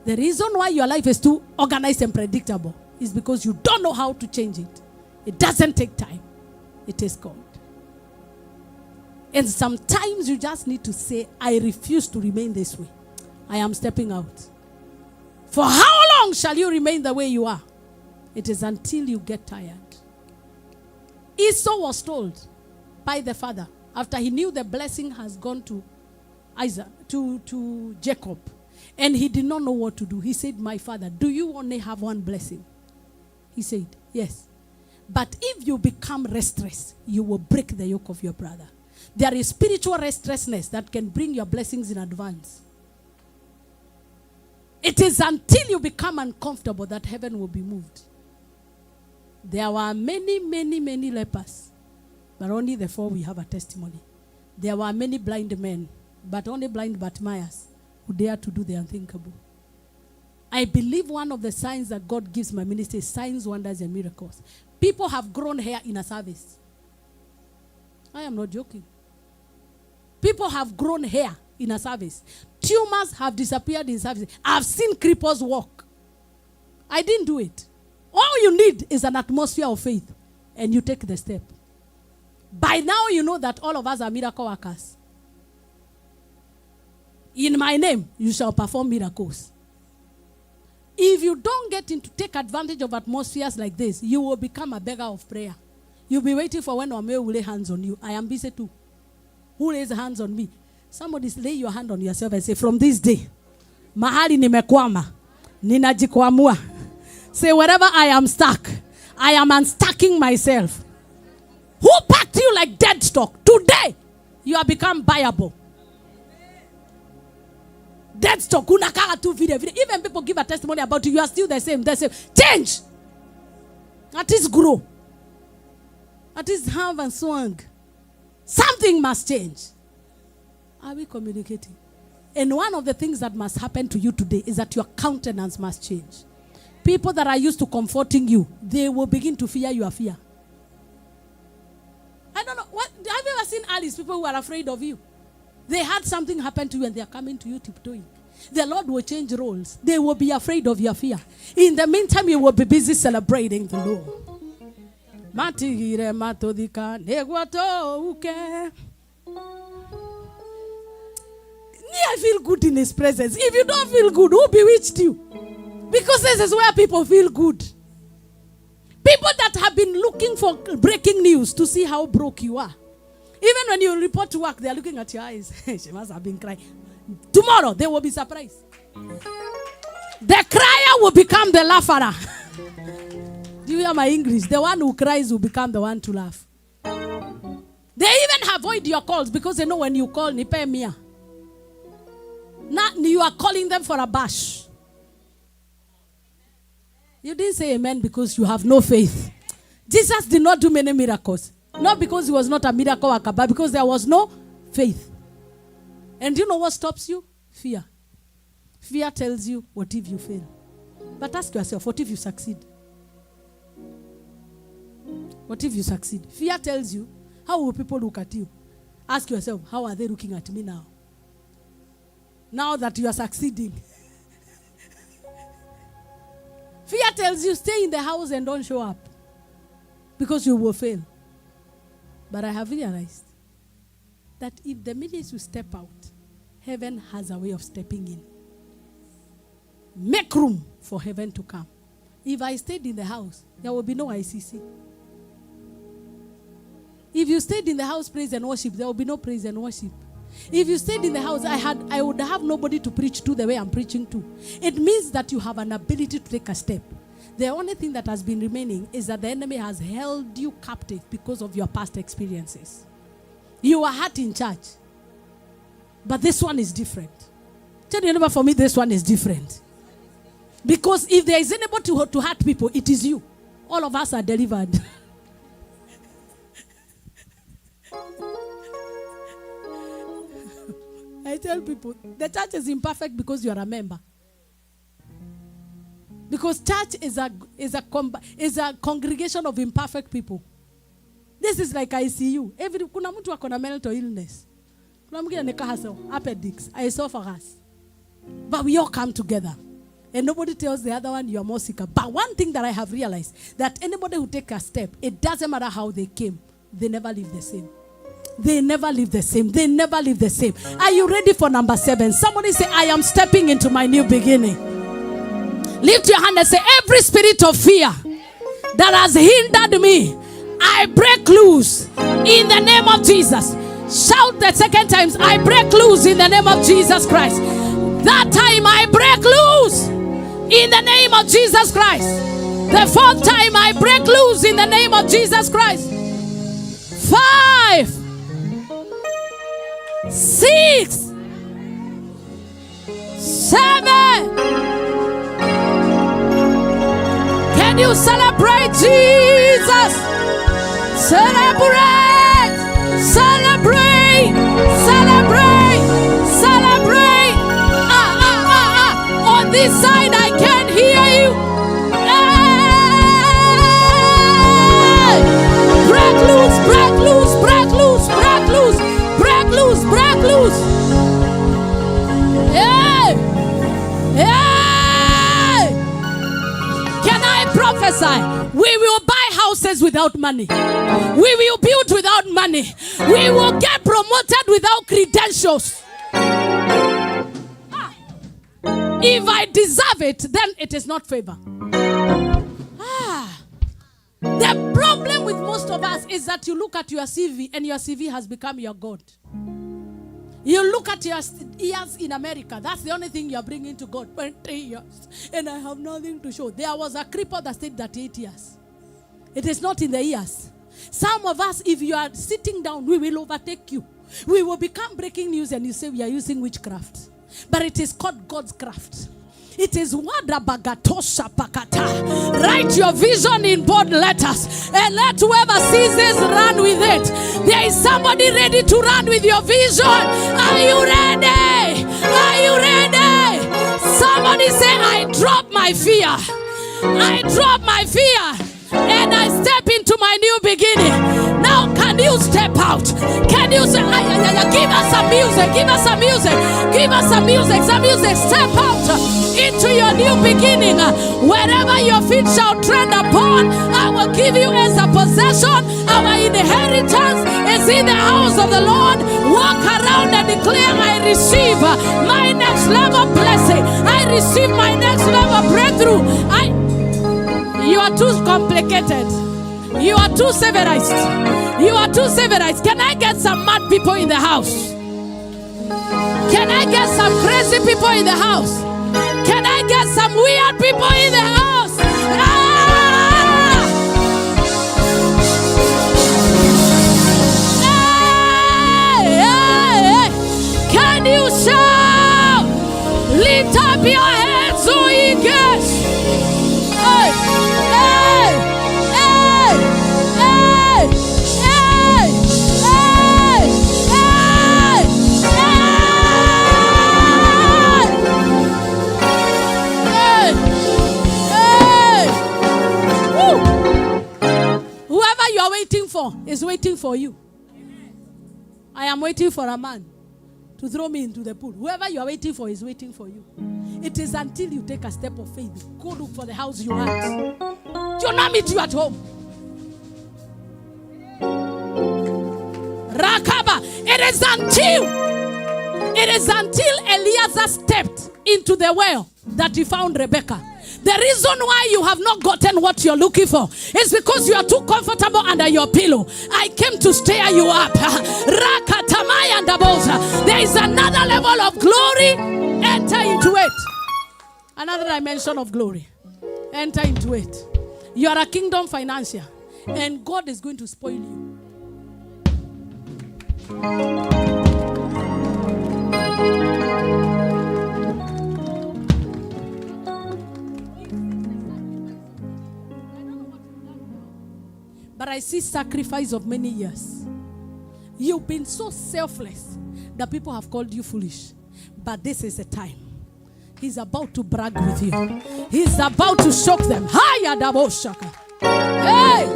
The reason why your life is too organized and predictable is because you don't know how to change it. It doesn't take time. It is God. And sometimes you just need to say, I refuse to remain this way. I am stepping out. For how long shall you remain the way you are? It is until you get tired. Esau was told by the father, after he knew the blessing has gone to Isaac, to Jacob, and he did not know what to do. He said, my father, do you only have one blessing? He said, yes. But if you become restless, you will break the yoke of your brother. There is spiritual restlessness that can bring your blessings in advance. It is until you become uncomfortable that heaven will be moved. There were many, many, many lepers, but only the 4 we have a testimony. There were many blind men, but only blind Bartimaeus who dared to do the unthinkable. I believe one of the signs that God gives my ministry is signs, wonders, and miracles. People have grown hair in a service. I am not joking. People have grown hair in a service. Tumors have disappeared in service. I've seen cripples walk. I didn't do it. All you need is an atmosphere of faith, and you take the step. By now, you know that all of us are miracle workers. In my name, you shall perform miracles. If you don't get into take advantage of atmospheres like this, you will become a beggar of prayer. You'll be waiting for when Omeo will lay hands on you. I am busy too. Who lays hands on me? Somebody lay your hand on yourself and say, from this day, mahali nimekwama, ninajikwamua. Say, wherever I am stuck, I am unstucking myself. Who packed you like dead stock? Today, you have become buyable. Dead stock. Unakaa tu vile vile. Even people give a testimony about you, you are still the same. The same. Change. At least grow. At least have a swang. Something must change. Are we communicating? And one of the things that must happen to you today is that your countenance must change. People that are used to comforting you, they will begin to fear your fear. I don't know. What, have you ever seen Alice, people who are afraid of you? They had something happen to you and they are coming to you tiptoeing. The Lord will change roles. They will be afraid of your fear. In the meantime, you will be busy celebrating the Lord. Matigire matuthika nĩguo tũũke. Me, I feel good in his presence. If you don't feel good, who bewitched you? Because this is where people feel good. People that have been looking for breaking news to see how broke you are. Even when you report to work, they are looking at your eyes. She must have been crying. Tomorrow, they will be surprised. The crier will become the laugher. Do you hear my English? The one who cries will become the one to laugh. They even avoid your calls because they know when you call, nipe mia. Now you are calling them for a bash. You didn't say amen because you have no faith. Jesus did not do many miracles. Not because he was not a miracle worker, but because there was no faith. And you know what stops you? Fear. Fear tells you, what if you fail? But ask yourself, what if you succeed? What if you succeed? Fear tells you, how will people look at you? Ask yourself, how are they looking at me now? Now that you are succeeding. Fear tells you, stay in the house and don't show up. Because you will fail. But I have realized that if the minute you step out, heaven has a way of stepping in. Make room for heaven to come. If I stayed in the house, there will be no ICC. If you stayed in the house, praise and worship, there will be no praise and worship. If you stayed in the house, I would have nobody to preach to the way I'm preaching to. It means that you have an ability to take a step. The only thing that has been remaining is that the enemy has held you captive because of your past experiences. You were hurt in church. But this one is different. Tell your neighbor, for me, this one is different. Because if there is anybody to hurt people, it is you. All of us are delivered. I tell people, the church is imperfect because you are a member. Because church is a congregation of imperfect people. This is like ICU. Every kuna mtu ako na mental illness. Kuna mwingine ni kahasa, appendix, esophagus. But we all come together. And nobody tells the other one you are more sicker. But one thing that I have realized, that anybody who take a step, it doesn't matter how they came, they never leave the same. They never leave the same. They never leave the same. Are you ready for number 7? Somebody say, I am stepping into my new beginning. Lift your hand and say, every spirit of fear that has hindered me, I break loose in the name of Jesus. Shout the second time, I break loose in the name of Jesus Christ. That time I break loose in the name of Jesus Christ. The fourth time I break loose in the name of Jesus Christ. 5, 6, 7. Can you celebrate Jesus? Celebrate! Celebrate! Celebrate! Celebrate! Ah, ah, ah, ah. On this side, I can hear you. Hey! Break loose, break loose, break loose, break loose, break loose, break prophesy, we will buy houses without money. We will build without money. We will get promoted without credentials. If I deserve it, then it is not favor. The problem with most of us is that you look at your CV and your CV has become your God. You look at your years in America. That's the only thing you are bringing to God. 20 years. And I have nothing to show. There was a cripple that stayed 38 years. It is not in the years. Some of us, if you are sitting down, we will overtake you. We will become breaking news and you say we are using witchcraft. But it is called God's craft. It is wadabagatosha pakata. Write your vision in bold letters and let whoever sees this run with it. There is somebody ready to run with your vision. Are you ready? Are you ready? Somebody say, I drop my fear. I drop my fear and I step into my new beginning. Now, can you step out? Can you say, ay, ay, ay, give us some music, give us some music, give us some music, some music. Step out into your new beginning. Wherever your feet shall tread upon, I will give you as a possession. Our inheritance is in the house of the Lord. Walk around and declare, I receive my next level blessing. I receive my next level breakthrough. You are too complicated. You are too civilized. You are too civilized. Can I get some mad people in the house? Can I get some crazy people in the house? Can I get some weird people in the house? Ah! Hey, hey, hey. Can you shout? Lift up your hands, O ye gates. Hey, hey, hey, hey, hey, hey, hey, hey, hey, hey. Woo. Whoever you are waiting for is waiting for you. I am waiting for a man to throw me into the pool. Whoever you are waiting for is waiting for you. It is until you take a step of faith. Go look for the house you want. Do not meet you at home. Rakaba. It is until Eliezer stepped into the well that he found Rebecca. The reason why you have not gotten what you're looking for is because you are too comfortable under your pillow. I came to stir you up. There is another level of glory. Enter into it. Another dimension of glory. Enter into it. You are a kingdom financier, and God is going to spoil you. But I see sacrifice of many years. You've been so selfless that people have called you foolish. But this is the time. He's about to brag with you. He's about to shock them. Hiya daboshaka. Hey!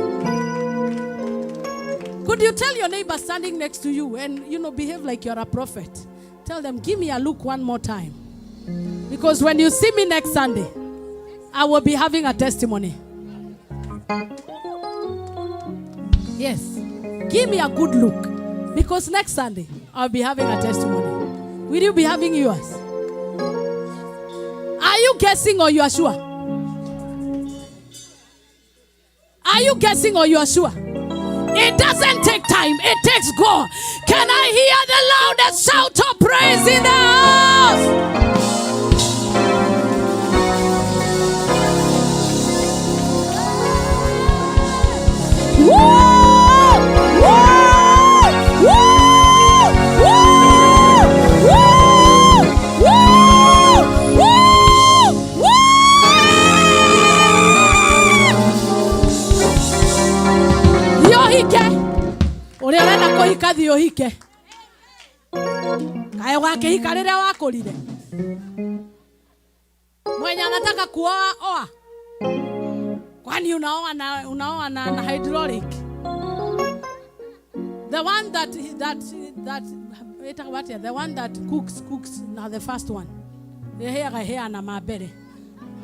Could you tell your neighbor standing next to you and, you know, behave like you're a prophet? Tell them, give me a look one more time. Because when you see me next Sunday, I will be having a testimony. Yes. Give me a good look. Because next Sunday, I'll be having a testimony. Will you be having yours? Are you guessing or you are sure? Are you guessing or you are sure? It doesn't take time. It takes God. Can I hear the loudest shout of praise in the house? Woo! Woo! Woo! Woo! Woo! Woo! Woo! Woo! Yohike. Ũrĩa ũrenda kũhika thiĩ ũhike. Kaĩ wakĩhika rĩrĩa wakũrire. Mwenye anataka kuoa oa. Kwani unaoa na hydraulic? The one that the one that cooks now the first one.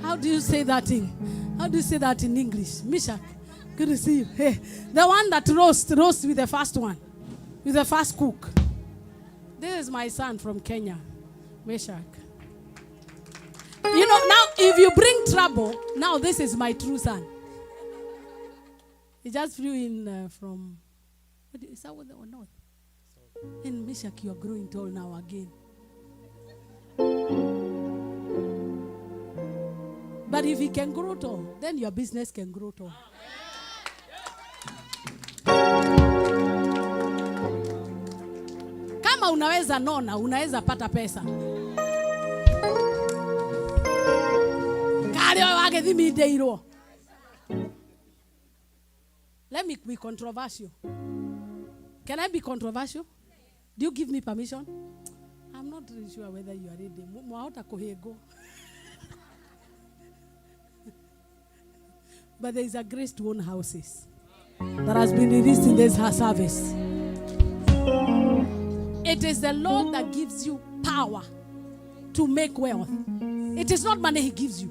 How do you say that thing? How do you say that in English? Mishak, good to see you. Hey, the one that roast with the first one, with the first cook. This is my son from Kenya, Mishak. You know, now if you bring trouble, now this is my true son. He just flew in from, is that or north? In Mishak, you are growing tall now again. But if he can grow tall, then your business can grow tall. Kama unaweza nona, unaweza pata pesa. Let me be controversial. Can I be controversial? Do you give me permission? I'm not really sure whether you are ready. But there is a grace to own houses that has been released in this service. It is the Lord that gives you power to make wealth. It is not money he gives you.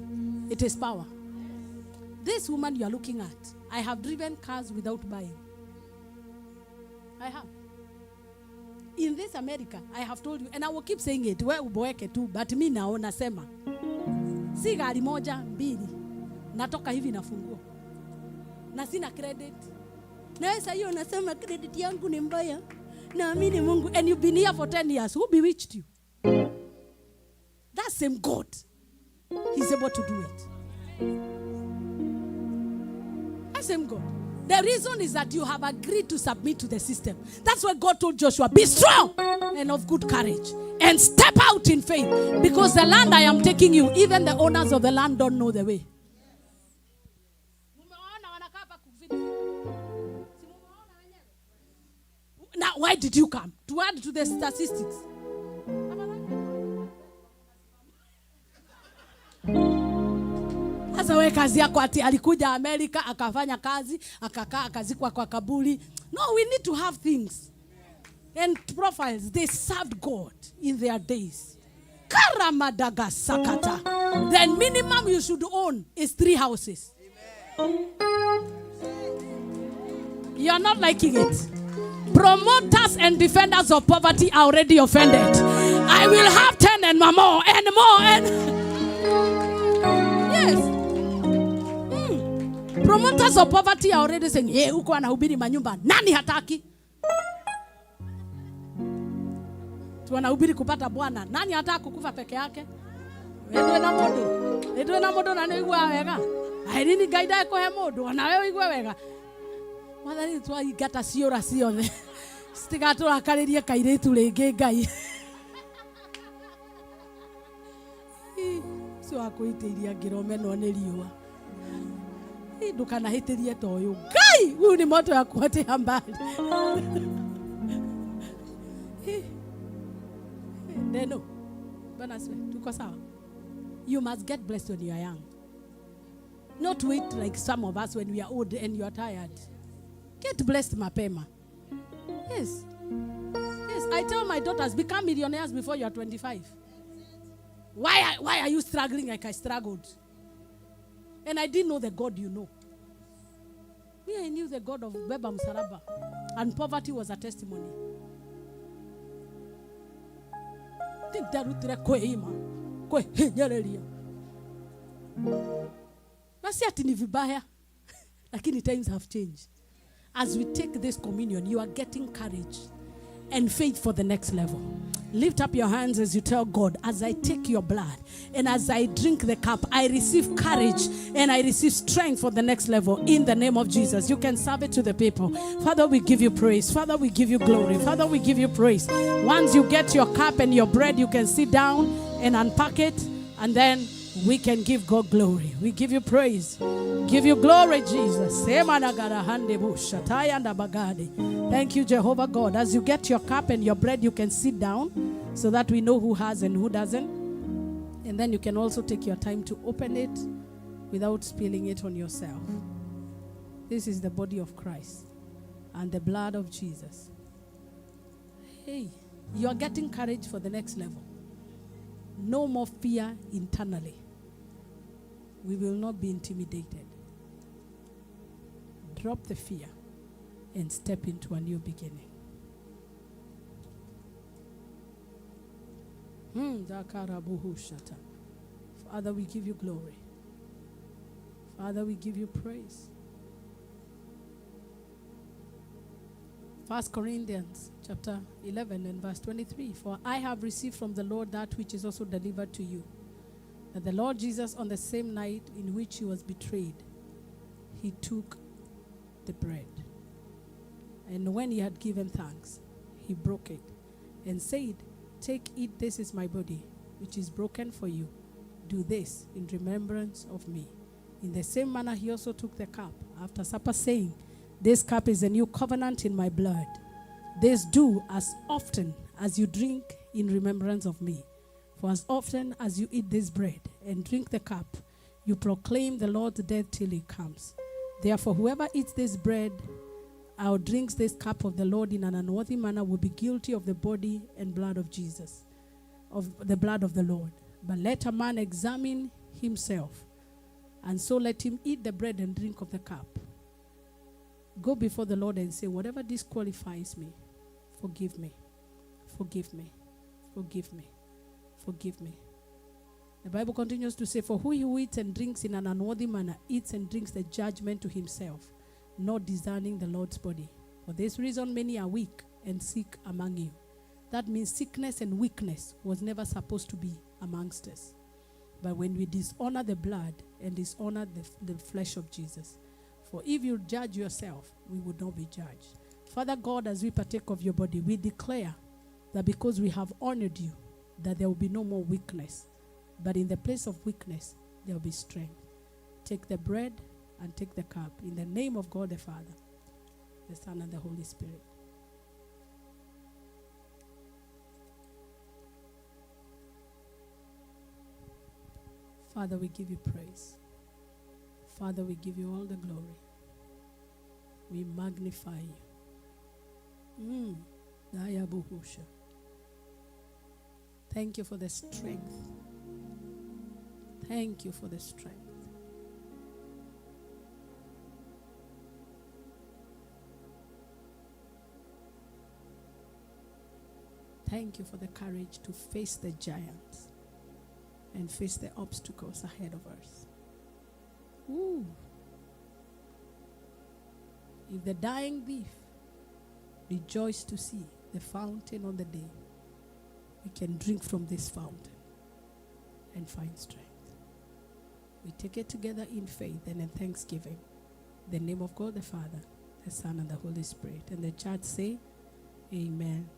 It is power. This woman you are looking at, I have driven cars without buying. I have. In this America, I have told you, and I will keep saying it, we uboeke tu, but me now nasema. Si gari moja, mbili. Natoka hivi na funguo. Na sina credit. Na sasa hiyo nasema credit yangu ni mbaya. Naamini Mungu. And you've been here for 10 years. Who bewitched you? That same God. He's able to do it. That same God. The reason is that you have agreed to submit to the system. That's why God told Joshua, be strong and of good courage and step out in faith. Because the land I am taking you, even the owners of the land don't know the way. Now, why did you come? To add to the statistics. Sasa wewe kazi yako ati alikuja Amerika akafanya kazi akakaa akazikwa kwa kaburi. No, we need to have things and profiles. They served God in their days. Karamadaga sakata. The minimum you should own is 3 houses. You are not liking it. Promoters and defenders of poverty are already offended. I will have 10 and more and more and yes. Promoters of poverty are already saying, hey, huko anahubiri manyumba. Nani hataki? Wanahubiri kupata bwana. Nani hataki kukufa peke yake? Edwe na mundu. Edwe na mundu na nĩũiguaga wega. Airini Ngai ndakũhe mundu ona wewe ũigue wega. Mwathani twaingata ciũra ciothe. Citigatũrakarĩrie kairĩtu rĩngĩ Ngai. Ũcio wa kwĩitĩiria ngĩromenwo nĩ riũa. Ndukanahĩtĩrie ta ũyũ. Ngai, huyu ni moto ya kuotea mbali. Neno. Bwana asifiwe. Tuko sawa? You must get blessed when you are young. Not wait like some of us when we are old and you are tired. Get blessed mapema. Yes. Yes, I tell my daughters, become millionaires before you are 25. Why are you struggling like I struggled? And I didn't know the God you know. Me, I knew the God of Beba Msalaba. And poverty was a testimony. Na si ati ni vibaya, lakini times have changed. As we take this communion, you are getting courage and faith for the next level. Lift up your hands as you tell God, as I take your blood and as I drink the cup, I receive courage and I receive strength for the next level in the name of Jesus. You can serve it to the people. Father, we give you praise. Father, we give you glory. Father, we give you praise. Once you get your cup and your bread, you can sit down and unpack it, and then we can give God glory. We give you praise. Give you glory, Jesus. Thank you, Jehovah God. As you get your cup and your bread, you can sit down so that we know who has and who doesn't. And then you can also take your time to open it without spilling it on yourself. This is the body of Christ and the blood of Jesus. Hey, you are getting courage for the next level. No more fear internally. We will not be intimidated. Drop the fear and step into a new beginning. Father, we give you glory. Father, we give you praise. 1 Corinthians chapter 11 and verse 23. For I have received from the Lord that which is also delivered to you, that the Lord Jesus, on the same night in which he was betrayed, he took the bread. And when he had given thanks, he broke it and said, Take, eat, this is my body, which is broken for you. Do this in remembrance of me. In the same manner, he also took the cup after supper, saying, This cup is a new covenant in my blood. This do as often as you drink in remembrance of me. For as often as you eat this bread and drink the cup, you proclaim the Lord's death till he comes. Therefore, whoever eats this bread or drinks this cup of the Lord in an unworthy manner will be guilty of the body and blood of Jesus, of the blood of the Lord. But let a man examine himself, and so let him eat the bread and drink of the cup. Go before the Lord and say, whatever disqualifies me, forgive me, forgive me, forgive me, forgive me. The Bible continues to say, for who eats and drinks in an unworthy manner eats and drinks the judgment to himself, not discerning the Lord's body. For this reason, many are weak and sick among you. That means sickness and weakness was never supposed to be amongst us. But when we dishonor the blood and dishonor the flesh of Jesus, for if you judge yourself, we would not be judged. Father God, as we partake of your body, we declare that because we have honored you, that there will be no more weakness. But in the place of weakness, there will be strength. Take the bread and take the cup. In the name of God the Father, the Son, and the Holy Spirit. Father, we give you praise. Father, we give you all the glory. We magnify you. Thank you for the strength. Thank you for the strength. Thank you for the courage to face the giants and face the obstacles ahead of us. Ooh. If the dying thief rejoiced to see the fountain on the day, we can drink from this fountain and find strength. We take it together in faith and in thanksgiving. In the name of God the Father, the Son, and the Holy Spirit. And the church say, Amen,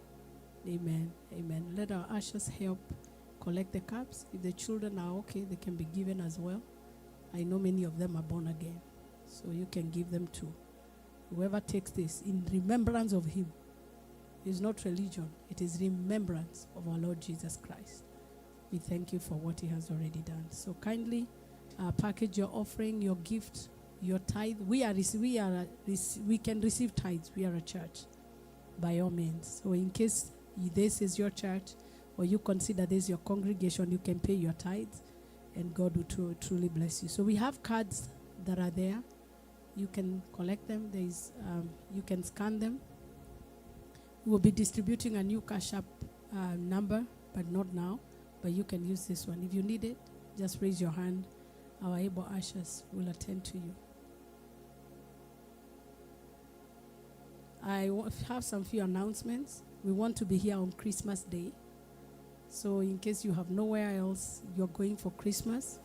amen, amen. Let our ushers help collect the cups. If the children are okay, they can be given as well. I know many of them are born again, so you can give them too. Whoever takes this in remembrance of him, is not religion, it is remembrance of our Lord Jesus Christ. We thank you for what he has already done. So kindly package your offering, your gift, your tithe. We can receive tithes. We are a church, by all means. So in case this is your church, or you consider this your congregation, you can pay your tithes, and God will truly bless you. So we have cards that are there. You can collect them. You can scan them. We will be distributing a new Cash App number, but not now. But you can use this one. If you need it, just raise your hand. Our able ushers will attend to you. I have some few announcements. We want to be here on Christmas Day. So in case you have nowhere else you're going for Christmas,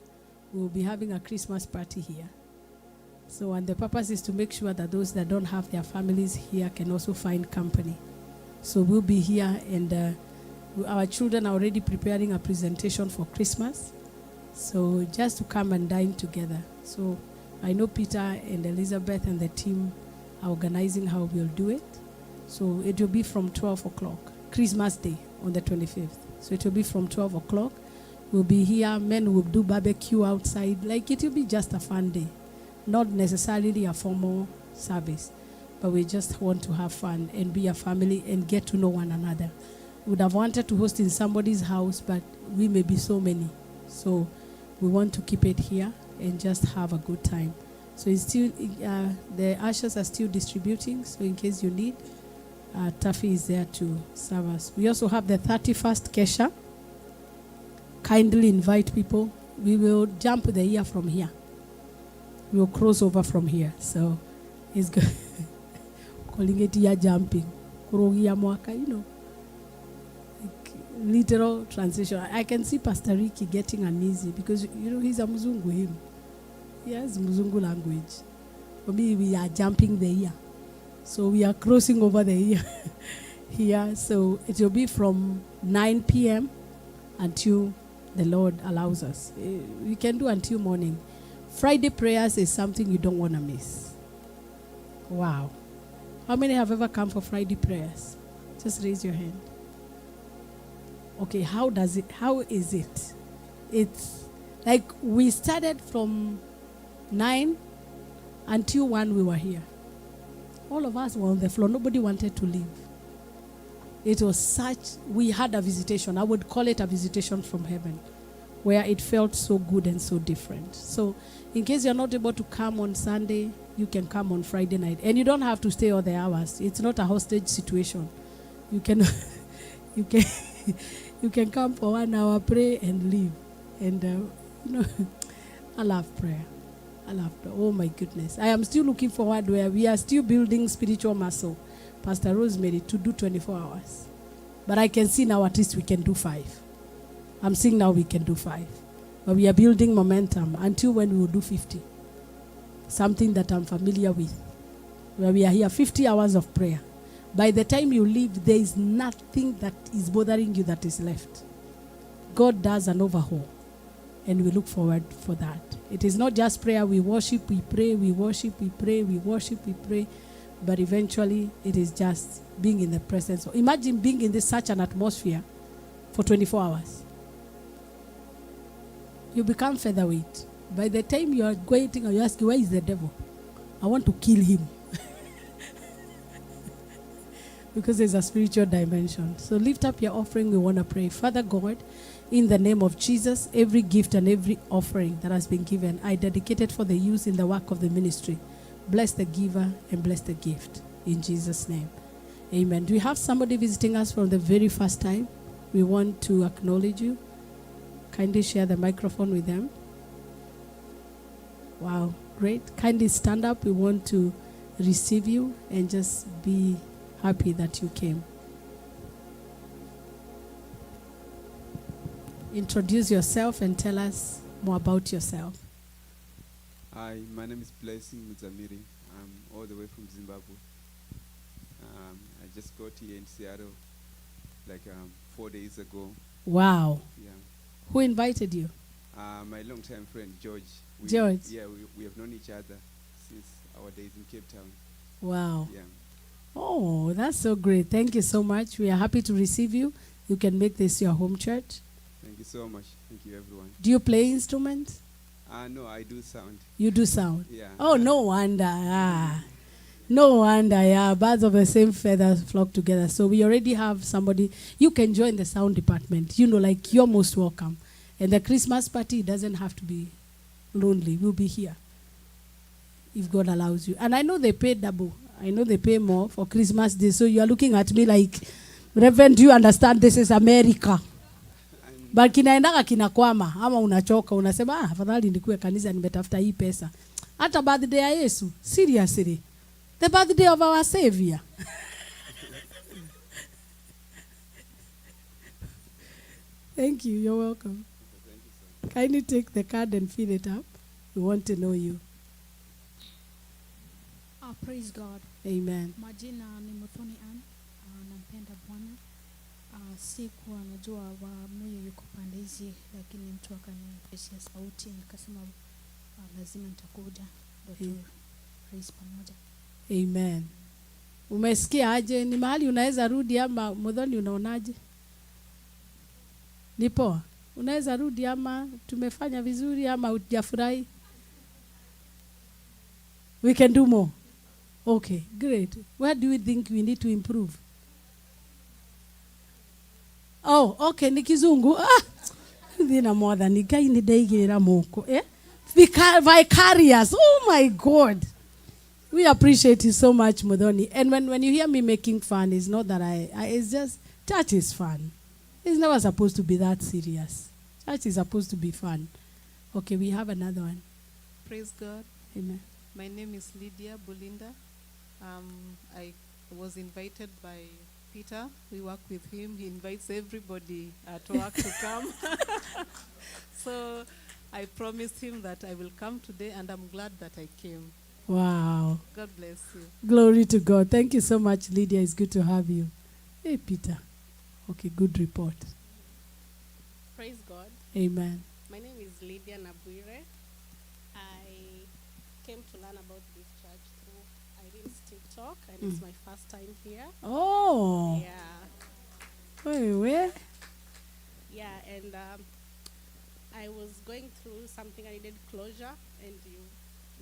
we will be having a Christmas party here. So, and the purpose is to make sure that those that don't have their families here can also find company. So we'll be here, and our children are already preparing a presentation for Christmas. So just to come and dine together. So I know Peter and Elizabeth and the team are organizing how we'll do it. So it will be from 12 o'clock, Christmas Day on the 25th. So it will be from 12 o'clock. We'll be here. Men will do barbecue outside. Like, it will be just a fun day. Not necessarily a formal service, but we just want to have fun and be a family and get to know one another. We would have wanted to host in somebody's house, but we may be so many. So we want to keep it here. and just have a good time. So it's still, the ushers are still distributing, so in case you need, Taffy is there to serve us. We also have the 31st Kesha. Kindly invite people. We will jump the year from here. We will cross over from here. So it's good. Calling it year jumping. Kurugia mwaka, you know. Like literal transition. I can see Pastor Ricky getting uneasy because, you know, he's a Mzungu, him. He has Mzungu language. For me, we are jumping the year. So we are crossing over the year here. So it will be from 9 p.m. until the Lord allows us. We can do until morning. Friday prayers is something you don't want to miss. Wow. How many have ever come for Friday prayers? Just raise your hand. Okay, how is it? It's like we started from 9 until 1 we were here. All of us were on the floor. Nobody wanted to leave. It was such, we had a visitation. I would call it a visitation from heaven, where it felt so good and so different. So in case you're not able to come on Sunday, you can come on Friday night. And you don't have to stay all the hours. It's not a hostage situation. You can you can come for 1 hour, pray and leave. And you know, I love prayer. I love prayer. Oh my goodness. I am still looking forward where we are still building spiritual muscle, Pastor Rosemary, to do 24 hours. But I can see now at least we can do 5. I'm seeing now we can do 5. But we are building momentum until when we will do 50. Something that I'm familiar with. Where we are here, 50 hours of prayer. By the time you leave, there is nothing that is bothering you that is left. God does an overhaul. And we look forward for that. It is not just prayer. We worship, we pray, we worship, we pray, we worship, we pray. But eventually, it is just being in the presence. Imagine being in this such an atmosphere for 24 hours. You become featherweight. By the time you are going, you ask, where is the devil? I want to kill him. Because there's a spiritual dimension. So lift up your offering. We want to pray. Father God, in the name of Jesus, every gift and every offering that has been given, I dedicate it for the use in the work of the ministry. Bless the giver and bless the gift. In Jesus' name. Amen. Do we have somebody visiting us from the very first time? We want to acknowledge you. Kindly share the microphone with them. Wow, great. Kindly stand up. We want to receive you and just be happy that you came. Introduce yourself and tell us more about yourself. Hi, my name is Blessing Mudzamiri. I'm all the way from Zimbabwe. I just got here in Seattle like 4 days ago. Wow. Yeah. Who invited you? My longtime friend, George. George. Yeah, we have known each other since our days in Cape Town. Wow. Yeah. Oh, that's so great. Thank you so much. We are happy to receive you. You can make this your home church. Thank you so much. Thank you, everyone. Do you play instruments? No, I do sound. You do sound? Yeah. Oh, no wonder. Ah. No wonder, yeah. Birds of the same feather flock together. So we already have somebody. You can join the sound department. You know, like, you're most welcome. And the Christmas party doesn't have to be lonely. We'll be here if God allows you. And I know they pay double. I know they pay more for Christmas Day. So you are looking at me like, Reverend, do you understand this is America? But kinaendaga kinakwama, ama unachoka, unasema, afadhali nikuwe kanisa nimetafuta hii pesa. Hata birthday ya Yesu, seriously. The birthday of our Savior. Thank you, you're welcome. Kindly take the card and fill it up. We want to know you. Praise God. Amen. Majina ni Muthoni Ann. Nampenda Bwana. Sikuwa najua wa moyo yuko pande hizi, lakini mtu akanipatia sauti nikasema lazima nitakuja ndio tu praise pamoja. Amen. Umesikia aje? Ni mahali unaweza rudi ama Muthoni unaonaje? Ni poa. Unaweza rudi ama tumefanya vizuri ama hujafurahi? We can do more. Okay, great. Where do you think we need to improve? Oh, okay, ni kizungu. Ah, thina mwathani Ngai ni ndeigĩrĩra moko. Eh? Vicarious. Oh my God. We appreciate you so much, Modoni. And when you hear me making fun, it's not that I it's just, church is fun. It's never supposed to be that serious. Church is supposed to be fun. Okay, we have another one. Praise God. Amen. My name is Lydia Bulinda. I was invited by Peter. We work with him. He invites everybody at work to come. So I promised him that I will come today, and I'm glad that I came. Wow. God bless you. Glory to God. Thank you so much, Lydia. It's good to have you. Hey, Peter. Okay, good report. Praise God. Amen. My name is Lydia Nabwire. I came to learn about this church through Irene's TikTok, and it's my first time here. Oh. Yeah. Wait, where? Yeah, and I was going through something. I needed closure, and you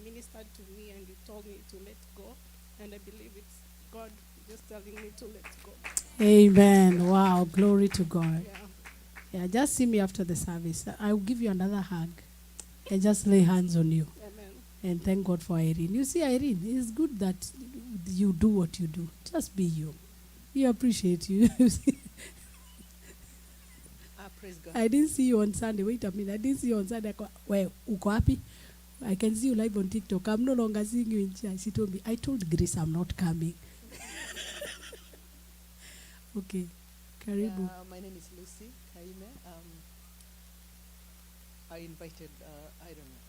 ministered to me, and you told me to let go, and I believe it's God just telling me to let go. Amen. Wow. Glory to God. Yeah. Yeah, just see me after the service. I will give you another hug and just lay hands on you. Amen. And thank God for Irene. You see, Irene, it's good that you do what you do. Just be you. We appreciate you. Praise God. I didn't see you on Sunday. Wait a minute. I didn't see you on Sunday. Where, uko wapi? I can see you live on TikTok. I'm no longer seeing you in church. She told me, I told Grace I'm not coming. Okay. Karibu. Yeah, my name is Lucy Kaime. I invited, I don't know.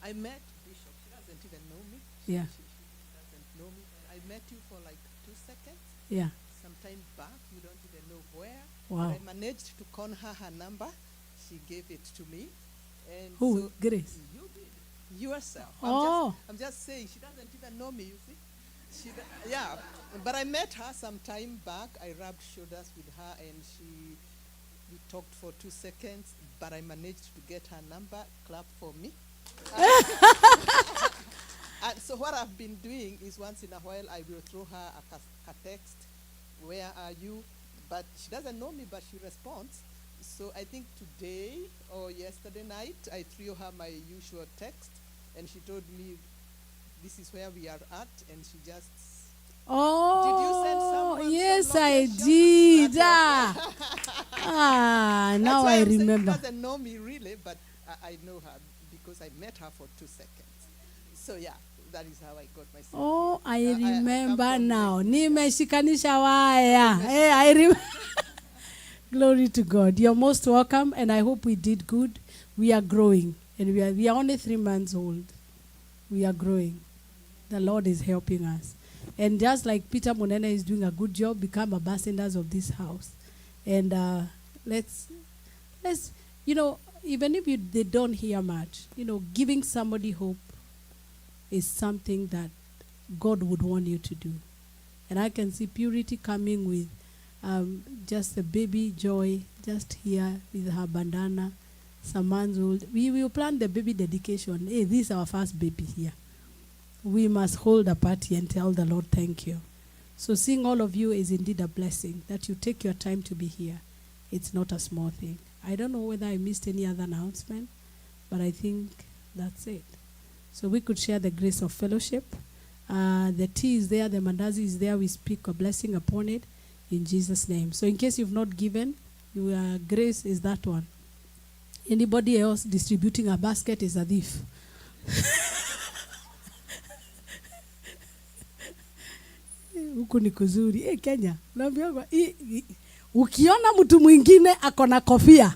I met Bishop. She doesn't even know me. Yeah. She doesn't know me. I met you for like 2 seconds. Yeah. Some time back. You don't even know where. Wow. But I managed to con her number. She gave it to me. And Who? So Grace? You did. Yourself. Oh. I'm just saying, she doesn't even know me, you see. Yeah. But I met her some time back. I rubbed shoulders with her, and we talked for 2 seconds, but I managed to get her number. Clap for me. And so what I've been doing is once in a while I will throw her a text, where are you? But she doesn't know me, but she responds. So I think today or yesterday night, I threw her my usual text, and she told me, this is where we are at, and she just... Oh, Did you send someone yes, some I location? did. That's Now why I I'm saying remember. She doesn't know me really, but I know her because I met her for 2 seconds. So yeah, that is how I got myself. Oh, I I remember come from now. Nimeshikanisha waya. Hey, I remember. Glory to God. You're most welcome, and I hope we did good. We are growing, and we are only 3 months old. We are growing. The Lord is helping us. And just like Peter Munene is doing a good job, become ambassadors of this house. And let's, even if they don't hear much, giving somebody hope is something that God would want you to do. And I can see Purity coming with just a baby Joy, just here with her bandana, some months old. We will plan the baby dedication. Hey, this is our first baby here. We must hold a party and tell the Lord thank you. So seeing all of you is indeed a blessing, that you take your time to be here. It's not a small thing. I don't know whether I missed any other announcement, but I think that's it. So we could share the grace of fellowship. The tea is there, the mandazi is there. We speak a blessing upon it in Jesus' name. So in case you've not given, your grace is that one. Anybody else distributing a basket is a thief. Huku ni kuzuri. Kenya, unaambiwa, ukiona mtu mwingine ako na kofia,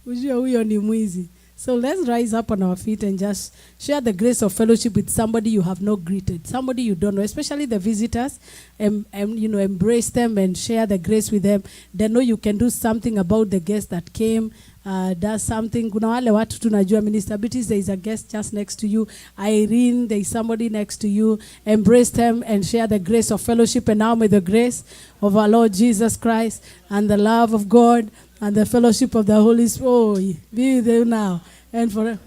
ujue huyo ni mwizi. So let's rise up on our feet and just share the grace of fellowship with somebody you have not greeted, somebody you don't know, especially the visitors, and embrace them and share the grace with them. They know you can do something about the guest that came. Does something. Kuna wale watu tunajua, Minister Beatrice, there is a guest just next to you. Irene, there is somebody next to you. Embrace them and share the grace of fellowship. And now may the grace of our Lord Jesus Christ and the love of God and the fellowship of the Holy Spirit, be with you now and forever.